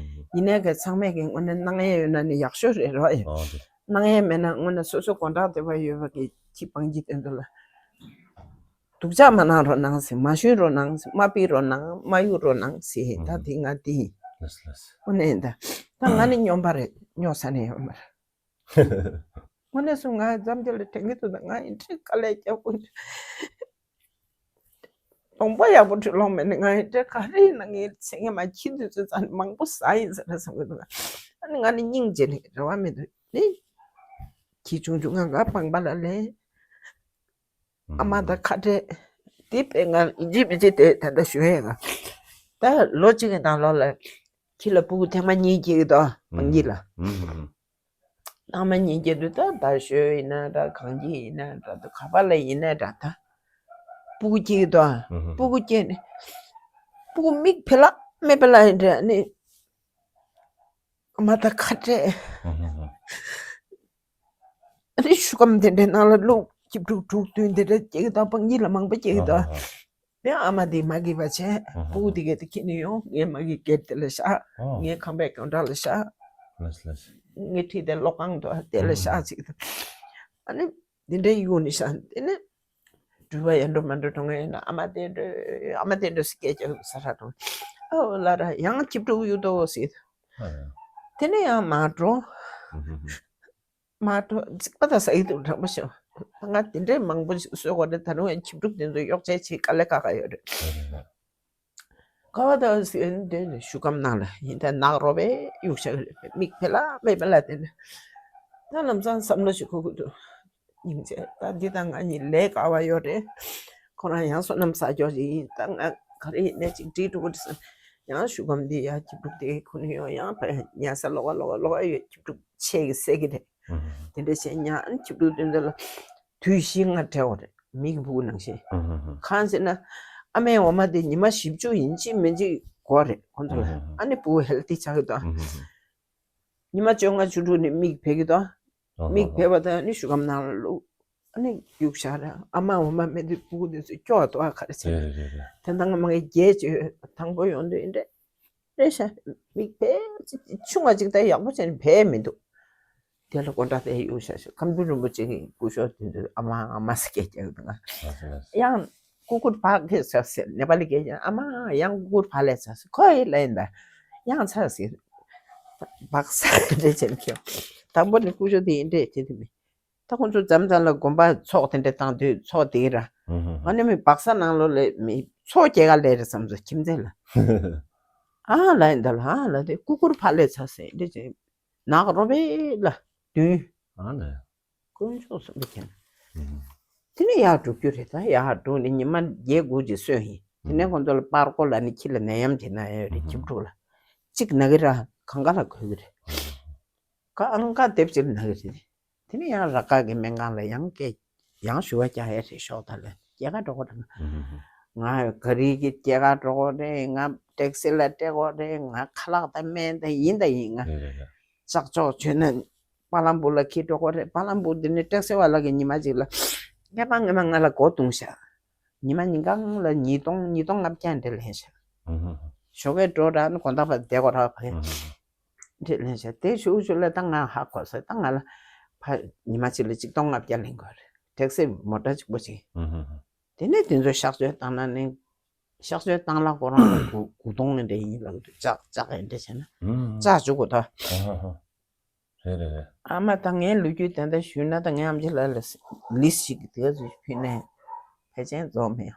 ཡིན་ནའི་གི་ཚང་མས་གི་ངོས་ནས་གནང་ཡས་ཡོད་ན་ནི་ཡག་ཤོས་རེད་རོགས་ཡིན། གནང་ཡས་མེད་ན་དངོས་གནས་སོ་སོ་དགོང་དྲག་བདེ་བ་ཡོད་པ་གི་ཁྱི་སྤང་ཁྱི་དེ་ཚོ་ལ་སྡུག་ཅག་མ་གནང་རོགས་གནང་ཟེར། མ་ཞུན་རོགས་གནང་ཟེར། མ་ཕིག་རོགས་གནང་། མ་གཡུག་རོགས་གནང་ཟེར། ད་དེ་ང་དེ་ཡིན། ལགས་སོ་ལགས་སོ། དངོས་གནས་ད་ད་ང་ནི་སྨྱོན་པ་རེད། སྨྱོ་ས་ནས་ཡོད་མ་རེད། དངོས་གནས་སུ་ང་འཛམ་གླིང་ལ་དྲན་གྱི་འདུག་ད་ང་ཡིན་དྲན་དཀའ་ལས་རྒྱག་དགོས། གདོང་པ་ཡག་པོ་བྲིས་ལོང་མེད་ནས་ང་ཡིན་དྲན་ག་རེ་ཡིན་ན་ངའི་ཚེ་སྔ་མ་ཁྱི་དུས་ཚོད་ཙམ་མང་པོ་ཟ་ཡིན་ཟེར་ན་བསམ་གྱི་འདུག་ཨ་ནི་ང་ནི་སྙིང་རྗེ་ནས་རེ་བ་མི་འདུག་ནི། ཁྱི་ཆུང་ཆུང་ང་ག་སྤངས་པ་ལ་ལས། ཨ་མ་དང་ཁ་བྲལ། དེ་དཔེ་ང་ཡིན་གཅིག་མིན་གཅིག་དེ་ད་ལྟ་ཞུ་ཡས་ང་། ད་ལོ་གཅིག་གི་ནང་ལོགས་ལ་ཁྱི་ལ་སྤུ་གུ་ཐེངས་མ་གཉིས་སྐྱེ་གི་འདུག་སྤང་ཁྱི་ལ། ཐེངས་མ་གཉིས་སྐྱེ་དུས་ད་ད་ཞོལ་ཡིན་ན་འདྲ། གངས་སྐྱིད་ཡིན་ན་འདྲ། དུ་ག་པ་ལ་ཡིན་ན་འདྲ། ད་སྤུ་གུ་སྐྱེ་གི་འདུག་སྤུ་གུ་སྐྱེ་ནས་སྤུ་གུ་མིག་བལ་ལ་མེད་པ་ལ་ཡིན་འདྲ་ནི། ཨ་མ་དང་ཁ་བྲལ། ཨ་ནི་ཤུ་གམ་དེ་འདྲའི་ནང་ལ་བླུགས། སྐྱིབ་ཕྲུག་དྲུག་བདུན་དེ་འདྲ་སྐྱེ་གི་འདུག་སྤང་ཁྱི་ལ་མང་པོ་སྐྱེ་གི་འདུག་དེ་ཨ་མ་དེ་མ་སྐྱིད་པ་བྱས། སྤུ་གུ་དེ་གས་དེ་ཁྱེར་ནས་ཡོང་། ངའི་མ་གི་སྒེར་དེ་ལ་བཞག་ངའི་ཁང་པའི་སྒང་དྲ་ལ་བཞག་ངའི་ཁྲིད་དེ་གློག་ཁང་དུ་དེ་ལ་བཞག་ཅིག་ཨ་ནི་དེ་འདྲའི་ཡོང་ནས་བཞག་དེ་ནས་འགྲུལ་པ་ཡར་འགྲོ་མར་འགྲོ་འགྲོ་མཁན་ཡིན་ན་ཨ་མ་དེ་འགྲོ། ཨ་མ་དེ་འགྲོ་ཟེར་སྐད་རྒྱག་ས་ར་འགྲོ། ཨོ་ལ་ར་ཡང་སྐྱིབ་ཕྲུག་གཡུག་དོ་ཟེར། དེ་ནས་ཡང་མར་འགྲོ། མར་འགྲོ། རྩིག་པ་དང་ཟ་ཡི་འདུག་དྲང་པོ་བཤད། ང་དེ་འདྲའི་མང་པོ་ཞིག་གསོད་དགོས་རེད། ད་རུང་ཡང་སྐྱིབ་ཕྲུག་དེ་ཚོ་གཡོག་བྱེད་བྱེད་དཀའ་ལས་ཁག་ཁག་ཡོད་རེད། ཀ་བ་དང་ཟེར་འདི་ནི་ཤུ་གམ་ནང་ལ་ཡིན་ད་ནག་རོ་བས་གཡུག་བཞག་གི་རེད། མིག་བལ་ལ་མེད་པ་ལ་དེ་ནི་ད་ལམ་སང་བསམ་བློ་ཞིག་འཁོར་གི་འདུག་སྙིང་རྗེ། ད་འདི་དང་ང་གཉིས་ལས་ཀ་བ་ཡོད་རེད། ཁོ་རང་ཡང་བསོད་ནམས་བསགས་རྒྱུ་ཞིག་ཡིན། ད་ང་ག་རེ་ཡིན་ནས་ཅིག་འགྲིག་འགྲོ་གི་རེད་བསམ། ཡང་ཤུ་གམ་འདི་ཡ་སྐྱིབ་ཕྲུག་དེ་ཁོ་ནི་ཡོང་ཡང་ཕ་ཉལ་ས་ལོགས་ཀ་ལོགས་ཀ་ལོགས་ཀ་ཡོད། སྐྱིབ་ཕྲུག་ཆེ་གི་སད་ཀྱི་རེད། དེ་འདྲ་བྱས་ཉ་ཨ་ནི་སྐྱིབ་ཕྲུག་དེ་ཚོ་ལ་དུས་བཞི་ལྔ་བྲལ་བ་རེད། མི་གི་སྤུ་གུ་ནང་བཞིན། གང་ཟེར་ན་ཨ་མའི་འོ་མ་དེ་ཉི་མ་བཞི་བཅུ་ཡིན་གཅིག་མིན་གཅིག་དགོས་རེད་ཁོང་ཚོ་ལ། ཨ་ནི་སྤུ་གུ་ཧེལ་ཐི་ཆགས་ཀྱི་འདུག་ཉི་མ་བཅོ་ལྔ་བཅུ་དྲུག་ནས་མིག་བབས་ཀྱི་འདུག་མིག་བབས་པ་དང་ཨ་ནི་ཤུ་གམ་ནང་ལ་བླུགས། ཨ་ནི་གཡུག་བཞག་ར། ཨ་མ་འོ་མ་མེད་དུས་སྤུ་གུ་དེ་ཚོ་སྐྱོ་བ་ཏོ་ཨ་ག་རེ་བྱས་རེད། དེ་འདང་མ་ངས་རྒྱས་བཅོས་དང་པོ་ཡོང་དུས་འདྲ་རེད་ཤག་མིག་ཕལ་ཆེར་ཆུང་བ་ཅིག་ད་ཡག་པོ་བྱས་ནས་བབས་མི་འདུག་དེ་ལ་དགོང་དག་དེ་གཡུག་བཞག་ཤག་ཁམས་པ་རིན་པོ་ཆེ་གི་སྐུ་ཞབས་དེ་ཚོས་ཨ་མ་ཨ་མ་ཟེར་སྐད་རྒྱག་གི་འདུག་ཡང་ ཀུ་ཀུར་བག་ལེབ་ཚ་ཟེར། ནེ་པ་ལི་སྐད་ཀྱིས་ཨ་མ་ཡང་ཀུ་ཀུར་བག་ལེབ་ཚ་ཟེར། ཁོ་ཡི་ལ་ཡིན་ད་ཡང་ཚ་ཟེར། བག་ཚ་འདྲེ་བྱེད་ཁྱོད། དང་པོ་ནི་ཀུ་ཤོ་དེ་ཡིན་འདྲེ་བྱེད་དེ་མི། ད་ཁོང་ཚོ་མཚམས་མཚམས་ལ་དགོན་པ་ཚོགས་དེ་འདྲ་བཏང་དུས་ཚོགས་དེ་ར། ཨ་ནི་མི་བག་ཚ་ནང་ལོགས་ལ་མི་ཚོགས་སྐྱེལ་ག་ལས་རེད་བསམ་ཚོ་ཁྱིམ་མཚེས་ལ། ཨ་ལ་ཡིན་ད་ལ་ཨ་ལ་དེ་ཀུ་ཀུར་བག་ལེབ་ཚ་ཟེར་འདྲེ་བྱེད། ནག་རོ་པའི་ལ་བདུན། ཨ་ལ། དཀོན་མཆོག་གསུམ་པོ་མཁྱེན། དེ་ནས་ཡར་འགྲོ་རྒྱུ་རེད། ད་ཡར་འགྲོ་ནས་ཉི་མ་བརྒྱད་དགུ་ཅིག་སོན་ཡིན། དེ་ནས་ཁོང་ཚོ་ལ་པར་ཀོ་ལ་ནི་ཁྱི་ལ་ནད་ཡམས་ཀྱི་ན་ཡོད་རེད། ཁྱིམ་ཕྲུག་ལ་གཅིག་ན་གི་ར་གང་ག་ལ་གོས་གི་རེད། ཁ་ཨང་ཁ་དེབ་ཅིག་ལ་ན་གི་རེད། དེ་ནས་ཡང་ར་ཁ་གི་སྨན་ཁང་ལ་ཡང་སྐད་ཡང་ཞུ་བ་རྒྱག་ཡ་རེད། ཤོག་ད་ལ་སྐྱེལ་ག་འགྲོ་གོ་རེད། ང་ག་རི་གི་སྐྱེལ་ག་འགྲོ་གོ་རེད། ང་ཊེག་སི་ལ་སྤྲད་གོ་རེད། ང་ཁ་ལག་དང་སྨན་དང་ཡིན་དང་ཡིན། ང་ལྕགས་ཅོག་བྱོས་ན་བ་ལམ་པུར་ལ་ཁྱེར་འགྲོ་གོ་རེད། བ་ལམ་པུར་དེ་ནས་ཊེག་སི་བ་ལ་གི་ཉི་མ་གཅིག་ལ་སྐྱེས་པ་ངེས་མ་ང་ལ་སྒོ་བརྡུངས་ཤག་ཉི་མ་ཉིན་གང་ལ་ཉིས་སྟོང་ཉིས་སྟོང་ལྔ་བརྒྱ་འདྲ་ལེན་ཤག་ཞོགས་ཀས་འགྲོ་ར་ནི་དགོང་དག་བར་བསྡད་གོ་ར་བ་འདྲ་ལེན་ཤག་དེ་ཞུ་ཞུ་ལ་ད་ང་ཧ་གོ་ས། ད་ང་ལ་ཕ་ཉི་མ་གཅིག་ལ་ཆིག་སྟོང་ལྔ་བརྒྱ་ལེན་དགོས་རེད། ཊེག་སི་མོ་ཊ་གཅིག་པོ་ཅིག་དེ་ནས་དེ་ཚོ་གཤག་བཅོས་བཏང་ན་ནི་གཤག་བཅོས་བཏང་ལ་ཁོ་རང་ལ་དགུ་དགུ་སྟོང་ནས་འདྲ་ཡིན་ལབ་འདུག་ལྕགས་ལྕགས་ཡིན་འདྲ་བྱས་ན་ལྕགས་བཅུག་དགོས་ད། རེད་རེད་རེད། ཨ་མ་ད་ངའི་ལོ་རྒྱུས་དེ་འདྲ་ཞུས་ན་ད་ངའི་ཨམ་ཆི་ལགས་ལ་ལིས་ཤིག་དེ་ག་ཚོད་ཕུལ་ནས་ཕལ་ཆེར་རྫོགས་མེད།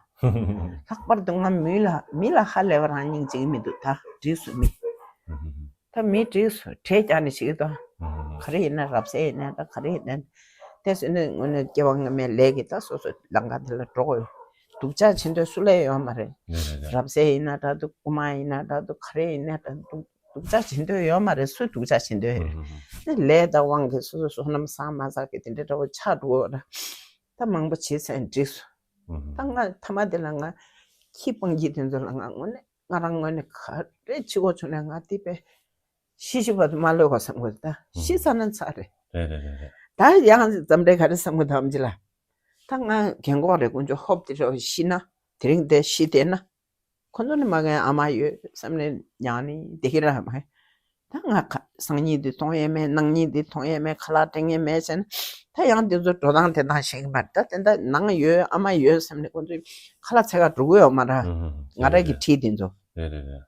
ལྷག་པར་དུ་ང་མི་ལ་མི་ལ་ཧ་ལས་པ་རང་སྙིང་རྗེ་གི་མི་འདུག་ད་འགྲིག་སོང་མི། ད་མི་འགྲིག་སོང་། གྲས་རྒྱག་ནས་ཞིག་ཏོ། ག་རེ་ཡིན་ན་རབ་གསལ་ཡིན་ན་འདྲ་ག་རེ་ཡིན་ན། དེ་སོང་ནས་དངོས་གནས་སྐྱེ་བ་སྔ་མའི་ལས་ཀྱིས་ད་སོ་སོའི་ལམ་ཁ་དེ་ལ་འགྲོ་དགོས། སྡུག་ཅག་བྱེད་འདོད་སུ་ལ་ཡོད་མ་རེད། རེད་རེད་རེད། རབ་གསལ་ཡིན་ན་འདྲ་འདུག་རྐུ་མ་ཡིན་ན་འདྲ་འདུག་ག་རེ་ཡིན་ན་འདྲ་འདུག་སྡུག་ཅག་བྱེད་འདོད་ཡོད་མ་རེད། སུས་སྡུག་ཅག་བྱེད་འདོད་ཡོད་རེད། ཨ་ནི་ལས་དང་དབང་གིས་སོ་སོ་བསོད་ནམས་བསགས་མ་བསགས་ཀྱི་དེ་འདྲ་འདྲ་བོ་ཆགས་འགྲོ་གི་ཡོད་རེད། ད་མང་པོ་བྱས་ཚར་འགྲིག་སོང་། ད་ང་ཐ་མ་དེ་ལ་ང་ཁྱི་སྤང་ཁྱི་དེ་ཚོ་ལ་ང་དངོས་གནས་ང་རང་ངོས་ནས་ག་རེ་བྱེད་དགོས་བྱུང་ན་ང་དེ་པས་ཤི་ཤི་བར་དུ་མ་ལུས་པ་བསམ་དགོས། ད་ཤི་ཚར་ན་ཚར་རེད། རེད་རེད་རེད་རེད། ད་ཡང་འཛམ་གླིང་ག་རེ་བསམ་གི་འདུག་ཨམ་ཆི་ལགས། ད་ང་རྒན་གོག་རེད། དཀོན་མཆོག་ཧོབ་དེ་འདྲ་ཤི་ན་དེ་རིང་དེ་ཤི་བསྡད་ན། ཁོ་ཚོ་ནི་མ་གན་ཨ་མ་ཡོད་བསམ་ནས་མྱངས་ནས་བསྡད་ཀྱི་རེད་མ། ད་ང་ཁ་སང་ཉིན་འདི་མཐོང་ཡས་མེད། གནངས་ཉིན་འདི་མཐོང་ཡས་མེད། ཁ་ལག་སྤྲད་མཁན་མེད་ཟེར་ན། ད་ཡང་འདི་ཚོ་འགྲོ་སྟངས་དེ་འདྲ་ཞིག་མ་རེད། ད་དེ་འདྲ་ནང་ཡོད་ཨ་མ་ཡོད་བསམ་ནས་ཁོ་ཚོས་ཁ་ལག་འཚོལ་ག་འགྲོ་གི་ཡོད་མ་རེད། ང་རང་གི་འཁྲིས་དེ་ཚོ་རེད་རེད་རེད།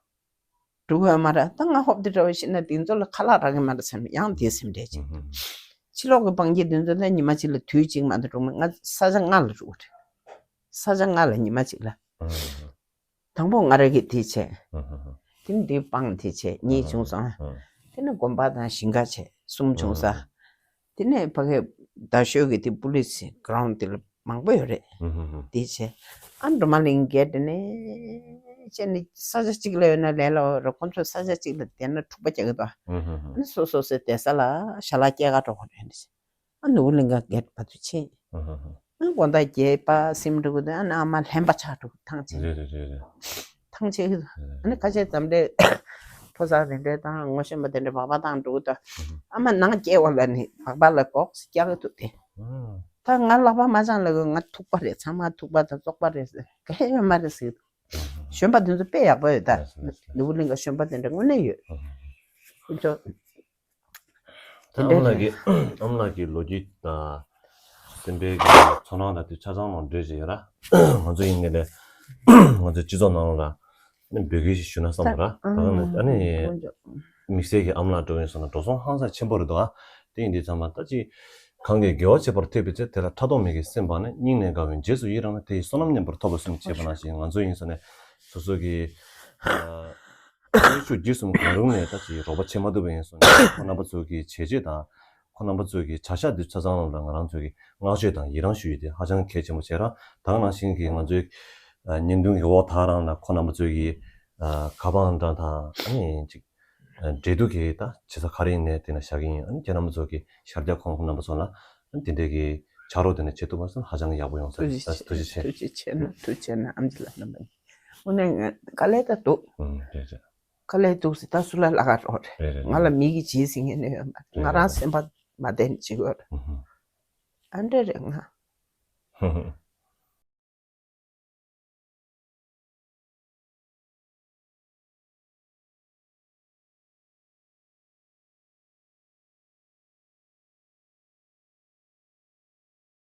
འགྲོ་གི་ཡོད་མ་རེད། ད་ང་ཧོབ་དེ་འདྲ་བ་ཤི་ན་དེ་ཚོ་ལ་ཁ་ལག་རག་གི་མ་རེད་བསམ་ནས་ཡང་དེ་སེམས་ཁྲལ་བྱེད། ཕྱི་ལོགས་ཀྱི་སྤང་ཁྱི་དེ་ཚོ་ལ་ཉི་མ་གཅིག་ལ་དུས་གཅིག་མ་གཏོགས་འགྲོ་མེད། ང་ས་ཆ་ལྔ་ལ་འགྲོ་གི་རེད། ས་ཆ་ལྔ་ལ་ཉི་མ་གཅིག་ལ། དང་པོ་ང་རང་གིས་དེ་བྱས། ཨ་ཧ་ཧ། དེ་ནས་དེ་སྤང་དེ་བྱས་གཉིས་བྱུང་སོང་། ཨ་ཧ་ཧ། དེ་ནས་དགོན་པ་དང་ཞིང་ཁ་བྱས་གསུམ་བྱུང་ས། ཨ་ཧ་ཧ། དེ་ནས་ཕ་གི་རྡ་ཤོད་ཀྱི་དེ་པུ་ལི་སི་གྷི་རའུན་དེ་ལ་མང་པོ་ཡོད་རེད། ཨ་ཧ་ཧ། དེ་བྱས། ཨ་འགྲོ་མ་གླིང་བརྒལ་དེ་ནས་བྱས་ནས་ས་ཆ་གཅིག་ལ་ཡོད་ན་ལས་སླ་བོ་རེད། ཁོང་ཚོ་ས་ཆ་གཅིག་ལ་བསྡད་ན་འཁྲུག་པ་རྒྱག་གི་འདུག་ཨ་ཧ་ཧ། ཨ་ནི་སོ་སོ་སོའི་བསྡད་ས་ལ་ཞལ་ལག་སྐྱེལ་ག་འགྲོ་དགོས་རེད། ཨ་ནུ་བོ་གླིང་ག་བརྒྱད་བར་དུ་ཕྱིན། ཨ་ཧ་ཧ། ཨ་དགོང་དག་བརྒྱད་པ་སིམ་འགྲོ་གི་འདུག་ཨ་ནི་ཨ་མ་ལྷན་པ་ཆགས་འགྲོ་གི་ཐང་ཆད། རེད་རེད་རེད་རེད། ཐང་ཆད་གི་འདུག་ཨ་ནི་ཁ་ཤས་འཛམ་གླིང་ཕོ་གསར་དེ་འདྲས་དང་ངོ་ཤེས་པ་དེ་འདྲས་སྦག་སྦག་བཏང་འགྲོ་གི་འདུག་ཨ་མ་ནང་སྐྱེལ་བ་ལ་ནི་སྦག་སྦག་ལ་སྒོག་སྐྱག་གི་འདུག་སྟེ། ད་ང་ལག་པ་མ་འཆང་ལ་གི་ང་ཐུག་པ་རེད། ཚང་མ་ཐུག་པ་དང་བཙོག་པ་རེད་ཟེར། ག་ཧེ་ཡོད་མ་རེད་ཟེར་གི་འདུག་གཞོན་པ་དེ་ཚོ་དཔེ་ཡག་པོ་ཡོད་ད། ལགས་སོ་ལགས་སོ། ནུ་བོ་གླིང་ག་གཞོན་པ་དེ་འདྲ་དངོས་གནས་ཡོད། ཁོ་ཚོ། ད་ཨ་མ་ལགས་ཀྱི་ཨ་མ་ལགས་ཀྱི་ལོ་རྒྱུས་དང་སེམས་པའི་གི་ཚོར་སྣང་དང་དེ་ཆ་ཚང་ནང་འགྲོས་ཅིག་ཡོད་ར། ང་ཚོ་ཡིན་ངེས་ནས་ང་ཚོའི་སྤྱི་ཚོགས་ནང་ལ་ཨ་ནི་འབོད་སྐུལ་ཞིག་ཞུ་ན་བསམ་པ་ར། ད་ཨ་ནི་ཨ་ནི་དཀོན་མཆོག་དམིགས་བསལ་གྱི་ཨ་མ་ལགས་འགྲོ་ཡིན་སོང་ན་འགྲོ་སོང་ཧང་སང་ཆེན་པོ་རེད་འདུག་ཨ། དེ་ཡིན་དུས་ཚང་མ་ད་ཅི་གང་གིས་དགེ་བ་བྱེད་པར་ཐོས་པའི་ཚེ། དེ་ལ་ཕྲག་དོག་མེད་ཀྱི་སེམས་སྤངས་ནས། སྙིང་ནས་དགའ་བའི་རྗེས་སུ་ཡི་རང་ན། དེ་ཡི་བསོད་ནམས་མཉམ་པར་ཐོབ་པར་སེམས་བསྐྱེད་པ་ནང་བཞིན། ང་ཚོ་ཡིན་སོང་ནས་སོ་སོ་གི་ཨ། ཤེས་ཤུགས་བརྒྱུད་གསུམ་གང་རུང་ནས་ད་ཅིག་རོགས་པ་བྱེད་མ་ཐུབ་པ་ཡིན་སོང་ན། ཁོང་རྣམ་པ་ཚོ་གི་བྱས་རྗེས་དང་། ཁོང་རྣམ་པ་ཚོ་གི་བྱ་གཞག་འདི་ཆ་ཚང་ལ་ང་རང་ཚོ་གི་བསྔགས་བརྗོད་དང་ཡི་རང་ཞུ་ཡི་དེ་ཧ་ཅང་གལ་ཆེན་པོ་བྱས་ར། ད་ག་ནང་བཞིན་གི་ང་ཚོའི་ཨ་བརྙན་ཐུང་གི་འོག་ད་རང་ལ་ཁོང་རྣམ་པ་ཚོ་གི་ཨ་ག་པང་འདྲ་དང་ཨ་ནི་ཅིག་ཨ་འབྲེལ་གཏུག་གི་ད་བྱེད་ས་ག་རེ་ཡིན་ནའི་དེ་ན་བཞག་གི་ཡིན། ཨ་ནི་ཁྱེད་རྣམ་པ་ཚོ་གི་ཤར་རྒྱག་ཁོང་རྣམ་པ་ཚོ་ལ་ཨ་ནི་དེ་འདྲའི་གི་ཕྱག་རོགས་དེ་ནས་བྱེད་ཐུབ་པ་སོང་ན་ཧ་ཅང་ཡག་པོ་ཡོང་ས་རེད། ཐུགས་རྗེ་ཆེ། ཐུགས་རྗེ་ཆེ། ཐུགས་རྗེ་ཆེ་ན་ཐུགས་རྗེ་ཆེ་ན་ཨམ་ཆི་ལགས་རྣམ་པ་གཉིས། དངོས་གནས་ང་དཀའ་ལས་ད་འདུག་ཨུམ་རེད་རེད། དཀའ་ལས་འདུག་ཟེར་ད་སུ་ལ་ལ་ག་རོགས་རེད། རེད་རེད་ང་ལ་རེད། མི་གིས་བྱེད་ཟེར་མཁན་ནི་ཡོད་མ་རེད། རེད་ང་རང་རེད། སེམས་པ་མ་བདེ་ནས་བྱེད་དགོས་རེད། ཨུམ། ཨ་འདྲ་རེད་ང་། ཧུམ་ཧུམ།